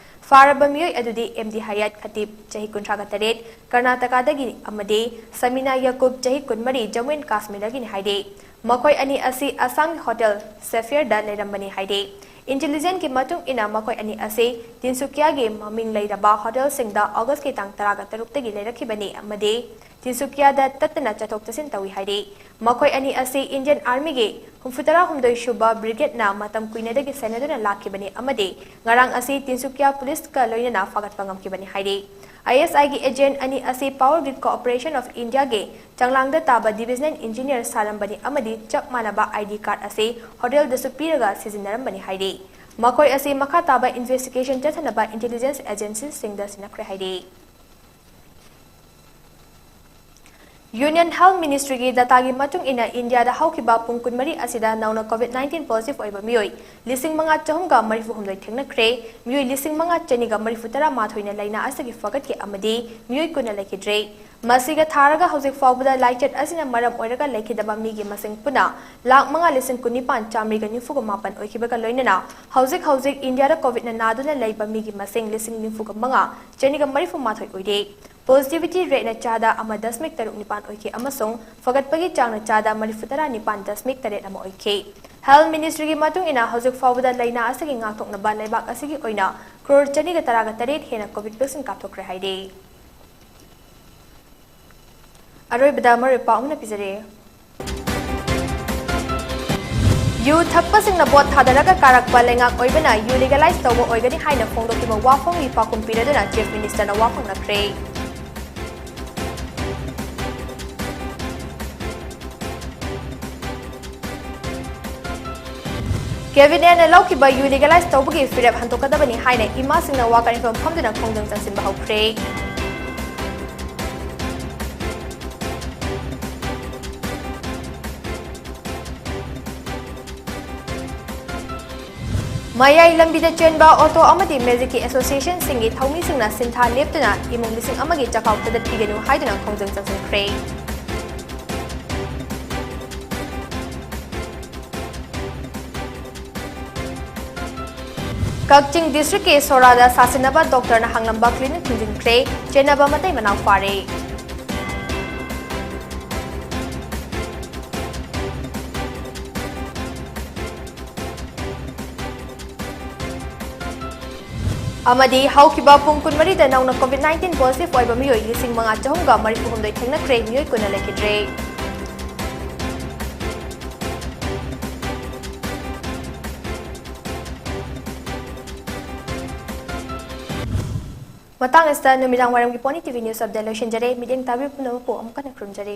ꯐꯥꯔꯕ ꯃꯤꯑꯣꯏ ꯑꯗꯨꯗꯤ MD Hayat Khatib, ꯆꯍꯤ ꯀꯨꯟꯊ꯭ꯔꯥꯒ ꯇꯔꯦꯠ, ꯀꯔꯅꯥꯇꯀꯥꯗꯒꯤ ꯑꯃꯗꯤ ꯁꯃꯤꯅꯥ ꯌꯥꯀꯨꯕ, ꯆꯍꯤ ꯀꯨꯟꯃꯔꯤ, ꯖꯝꯃꯨ ꯑꯦꯟ ꯀꯥꯁꯃꯤꯔꯗꯒꯤꯅꯤ ꯍꯥꯏꯔꯤ꯫ ꯃꯈꯣꯏ ꯑꯅꯤ ꯑꯁꯤ ꯑꯁꯥꯝꯒꯤ hotel Saphirꯗ ꯂꯩꯔꯝꯕꯅꯤ ꯍꯥꯏꯔꯤ꯫ Intelligenceꯀꯤ ꯃꯇꯨꯡ ꯏꯟꯅ ꯃꯈꯣꯏ ꯑꯅꯤ ꯑꯁꯤ ꯇꯤꯟꯁꯨꯀꯤꯌꯥꯒꯤ ꯃꯃꯤꯡ ꯂꯩꯔꯕ hotelꯁꯤꯡꯗ Augustꯀꯤ ꯇꯥꯡ ꯇꯔꯥꯒ ꯇꯔꯨꯛꯇꯒꯤ ꯂꯩꯔꯛꯈꯤꯕꯅꯤ ꯑꯃꯗꯤ ꯇꯤꯟꯁꯨꯀꯤꯌꯥꯗ ꯇꯠꯇꯅ ꯆꯠꯊꯣꯛ ꯆꯠꯁꯤꯟ ꯇꯧꯏ ꯍꯥꯏꯔꯤ꯫ ꯃꯈꯣꯏ ꯑꯅꯤ ꯑꯁꯤ Indian Armyꯒꯤ ꯍꯨꯝꯐꯨꯇꯔꯥ ꯍꯨꯝꯗꯣꯏ ꯁꯨꯕ Brigadeꯅ ꯃꯇꯝ ꯀꯨꯏꯅꯗꯒꯤ ꯁꯦꯟꯅꯗꯨꯅ ꯂꯥꯛꯈꯤꯕꯅꯤ ꯑꯃꯗꯤ ꯉꯔꯥꯡ ꯑꯁꯤ ꯇꯤꯟꯁꯨꯀꯤꯌꯥ policeꯀ ꯂꯣꯏꯅꯅ ꯐꯥꯒꯠꯄ ꯉꯝꯈꯤꯕꯅꯤ ꯍꯥꯏꯔꯤ꯫ ISIꯒꯤ agent ꯑꯅꯤ ꯑꯁꯤ Power Grid Corporation of Indiaꯒꯤ ꯆꯥꯡꯂꯥꯡꯗ ꯇꯥꯕ divisional engineer ꯁꯥꯔꯝꯕꯅꯤ ꯑꯃꯗꯤ ꯆꯞ ꯃꯥꯟꯅꯕ ID card ꯑꯁꯤ hotelꯗꯁꯨ ꯄꯤꯔꯒ ꯁꯤꯖꯤꯟꯅꯔꯝꯕꯅꯤ ꯍꯥꯏꯔꯤ꯫ ꯃꯈꯣꯏ ꯑꯁꯤ ꯃꯈꯥ ꯇꯥꯕ investigation ꯆꯠꯊꯅꯕ intelligence agencyꯁꯤꯡꯗ ꯁꯤꯟꯅꯈ꯭ꯔꯦ ꯍꯥꯏꯔꯤ꯫ Union Health Ministry ꯒꯤ data ꯒꯤ ꯃꯇꯨꯡ ꯏꯟꯅ, ꯏꯟꯗꯤꯌꯥꯗ ꯍꯧꯈꯤꯕ ꯄꯨꯡ ꯀꯨꯟꯃꯔꯤ ꯑꯁꯤꯗ ꯅꯧꯅ COVID nineteen positive ꯑꯣꯏꯕ ꯃꯤꯑꯣꯏ ꯂꯤꯁꯤꯡ ꯃꯉꯥ ꯆꯍꯨꯝꯒ ꯃꯔꯤꯐꯨ ꯍꯨꯝꯗꯣꯏ ꯊꯦꯡꯅꯈ꯭ꯔꯦ꯫ ꯃꯤꯑꯣꯏ ꯂꯤꯁꯤꯡ ꯃꯉꯥ ꯆꯅꯤꯒ ꯃꯔꯤꯐꯨ ꯇꯔꯥ ꯃꯥꯊꯣꯏꯅ ꯂꯥꯏꯅꯥ ꯑꯁꯤꯒꯤ ꯐꯒꯠꯈꯤ ꯑꯃꯗꯤ ꯃꯤꯑꯣꯏ ꯀꯨꯟꯅ ꯂꯩꯈꯤꯗ꯭ꯔꯦ꯫ ꯃꯁꯤꯒ ꯊꯥꯔꯒ ꯍꯧꯖꯤꯛ ꯐꯥꯎꯕꯗ ꯂꯥꯏꯆꯠ ꯑꯁꯤꯅ ꯃꯔꯝ ꯑꯣꯏꯔꯒ ꯂꯩꯈꯤꯗꯕ ꯃꯤꯒꯤ ꯃꯁꯤꯡ ꯄꯨꯟꯅ ꯂꯥꯈ ꯃꯉꯥ ꯂꯤꯁꯤꯡ ꯀꯨꯟꯅꯤꯄꯥꯟ ꯆꯥꯃꯔꯤꯒ ꯅꯤꯐꯨꯒ ꯃꯥꯄꯟ ꯑꯣꯏꯈꯤꯕꯒ ꯂꯣꯏꯅꯅ ꯍꯧꯖꯤꯛ ꯍꯧꯖꯤꯛ ꯏꯟꯗꯤꯌꯥꯗ COVID ꯅ ꯅꯥꯗꯨꯅ ꯂꯩꯕ ꯃꯤꯒꯤ ꯃꯁꯤꯡ ꯂꯤꯁꯤꯡ ꯅꯤꯐꯨꯒ ꯃꯉꯥ ꯆꯅꯤꯒ ꯃꯔꯤꯐꯨ ꯃꯥꯊꯣꯏ ꯑꯣꯏꯔꯦ꯫ Positivity rate ꯅ ꯆꯥꯗ ꯑꯃ ꯗꯁꯃꯤꯛ ꯇꯔꯨꯛ ꯅꯤꯄꯥꯟ ꯑꯣꯏꯈꯤ ꯑꯃꯁꯨꯡ ꯐꯒꯠꯄꯒꯤ ꯆꯥꯡꯅ ꯆꯥꯗ ꯃꯔꯤꯐꯨ ꯇꯔꯥ ꯅꯤꯄꯥꯟ ꯗꯁꯃꯤꯛ ꯇꯔꯦꯠ ꯑꯃ ꯑꯣꯏꯈꯤ꯫ Health Ministry ꯒꯤ ꯃꯇꯨꯡ ꯏꯟꯅ, ꯍꯧꯖꯤꯛ ꯐꯥꯎꯕꯗ ꯂꯥꯏꯅꯥ ꯑꯁꯤꯒꯤ ꯉꯥꯛꯊꯣꯛꯅꯕ ꯂꯩꯕꯥꯛ ꯑꯁꯤꯒꯤ ꯑꯣꯏꯅ ꯀ꯭ꯔꯣꯔ ꯆꯅꯤꯒ ꯇꯔꯥꯒ ꯇꯔꯦꯠ ꯍꯦꯟꯅ COVID vaccine ꯀꯥꯞꯊꯣꯛꯈ꯭ꯔꯦ ꯍꯥꯏꯔꯤ꯫ ꯑꯔꯣꯏꯕꯗ ꯃꯔꯨꯑꯣꯏꯕ ꯄꯥꯎ ꯑꯃꯅ ꯄꯤꯖꯔꯦ꯫ ꯌꯨ ꯊꯛꯄꯁꯤꯡꯅ ꯚꯣꯠ ꯊꯥꯗꯔꯒ ꯀꯥꯔꯛꯄ ꯂꯩꯉꯥꯛ ꯑꯣꯏꯕꯅ ꯌꯨ legalize ꯇꯧꯕ ꯑꯣꯏꯒꯅꯤ ꯍꯥꯏꯅ ꯐꯣꯡꯗꯣꯛꯈꯤꯕ ꯋꯥꯐꯝꯒꯤ ꯄꯥꯎꯈꯨꯝ ꯄꯤꯔꯗꯨꯅ Chief Minister ꯅ ꯋꯥꯐꯝꯅꯈ꯭ꯔꯦ꯫ Cabinet ꯅ ꯂꯧꯈꯤꯕ ꯌꯨ legalize ꯇꯧꯕꯒꯤ ꯐꯤꯔꯦꯞ ꯍꯟꯗꯣꯛꯀꯗꯕꯅꯤ ꯍꯥꯏꯅ ꯏꯃꯥꯁꯤꯡꯅ ꯋꯥꯀꯠ ꯃꯤꯐꯝ ꯐꯝꯗꯨꯅ ꯈꯣꯡꯖꯪ ꯆꯪꯁꯤꯟꯕ ꯍꯧꯈ꯭ꯔꯦ꯫ ꯃꯌꯥꯏ ꯂꯝꯕꯤꯗ ꯆꯦꯟꯕ ꯑꯣꯇꯣ ꯑꯃꯗꯤ ꯃꯦꯖꯤꯛꯀꯤ association ꯁꯤꯡꯒꯤ ꯊꯧꯃꯤꯁꯤꯡꯅ ꯁꯤꯟꯊꯥ ꯂꯦꯞꯇꯨꯅ ꯏꯃꯨꯡ ꯂꯤꯁꯤꯡ ꯑꯃꯒꯤ ꯆꯥꯛꯈꯥꯎ ꯊꯥꯗꯠꯄꯤꯒꯅꯨ ꯍꯥꯏꯗꯨꯅ ꯈꯣꯡꯖꯪ ꯆꯪꯁꯤꯟꯈ꯭ꯔꯦ꯫ ꯀꯛꯆꯤꯡ district ꯀꯤ ꯁꯣꯔꯥꯗ ꯁꯥꯁꯤꯟꯅꯕ doctor ꯅ ꯍꯥꯡꯂꯝꯕ clinic ꯊꯤꯡꯖꯤꯟꯈ꯭ꯔꯦ, ꯆꯦꯟꯅꯕ ꯃꯇꯩ ꯃꯅꯥꯎ ꯐꯥꯔꯦ꯫ ꯑꯃꯗꯤ ꯍꯧꯈꯤꯕ ꯄꯨꯡ ꯀꯨꯟꯃꯔꯤꯗ ꯅꯧꯅ COVID nineteen positive ꯑꯣꯏꯕ ꯃꯤꯑꯣꯏ ꯂꯤꯁꯤꯡ ꯃꯉꯥ ꯆꯍꯨꯝꯒ ꯃꯔꯤꯐꯨ ꯍꯨꯝꯗꯣꯏ ꯊꯦꯡꯅꯈ꯭ꯔꯦ, ꯃꯤꯑꯣꯏ ꯀꯨꯟꯅ ꯂꯩꯈꯤꯗ꯭ꯔꯦ꯫ ꯃꯇꯥꯡ ꯑꯁꯤꯗ ꯅꯨꯃꯤꯗꯥꯡ ꯋꯥꯏꯔꯝꯒꯤ Pony T V News Update ꯂꯣꯏꯁꯤꯟꯖꯔꯦ꯫ ꯃꯤꯠꯌꯦꯡ ꯇꯥꯕꯤꯕ ꯄꯨꯝꯅꯃꯛꯄꯨ ꯑꯃꯨꯛ ꯍꯟꯅ ꯈꯨꯔꯨꯝꯖꯔꯤ꯫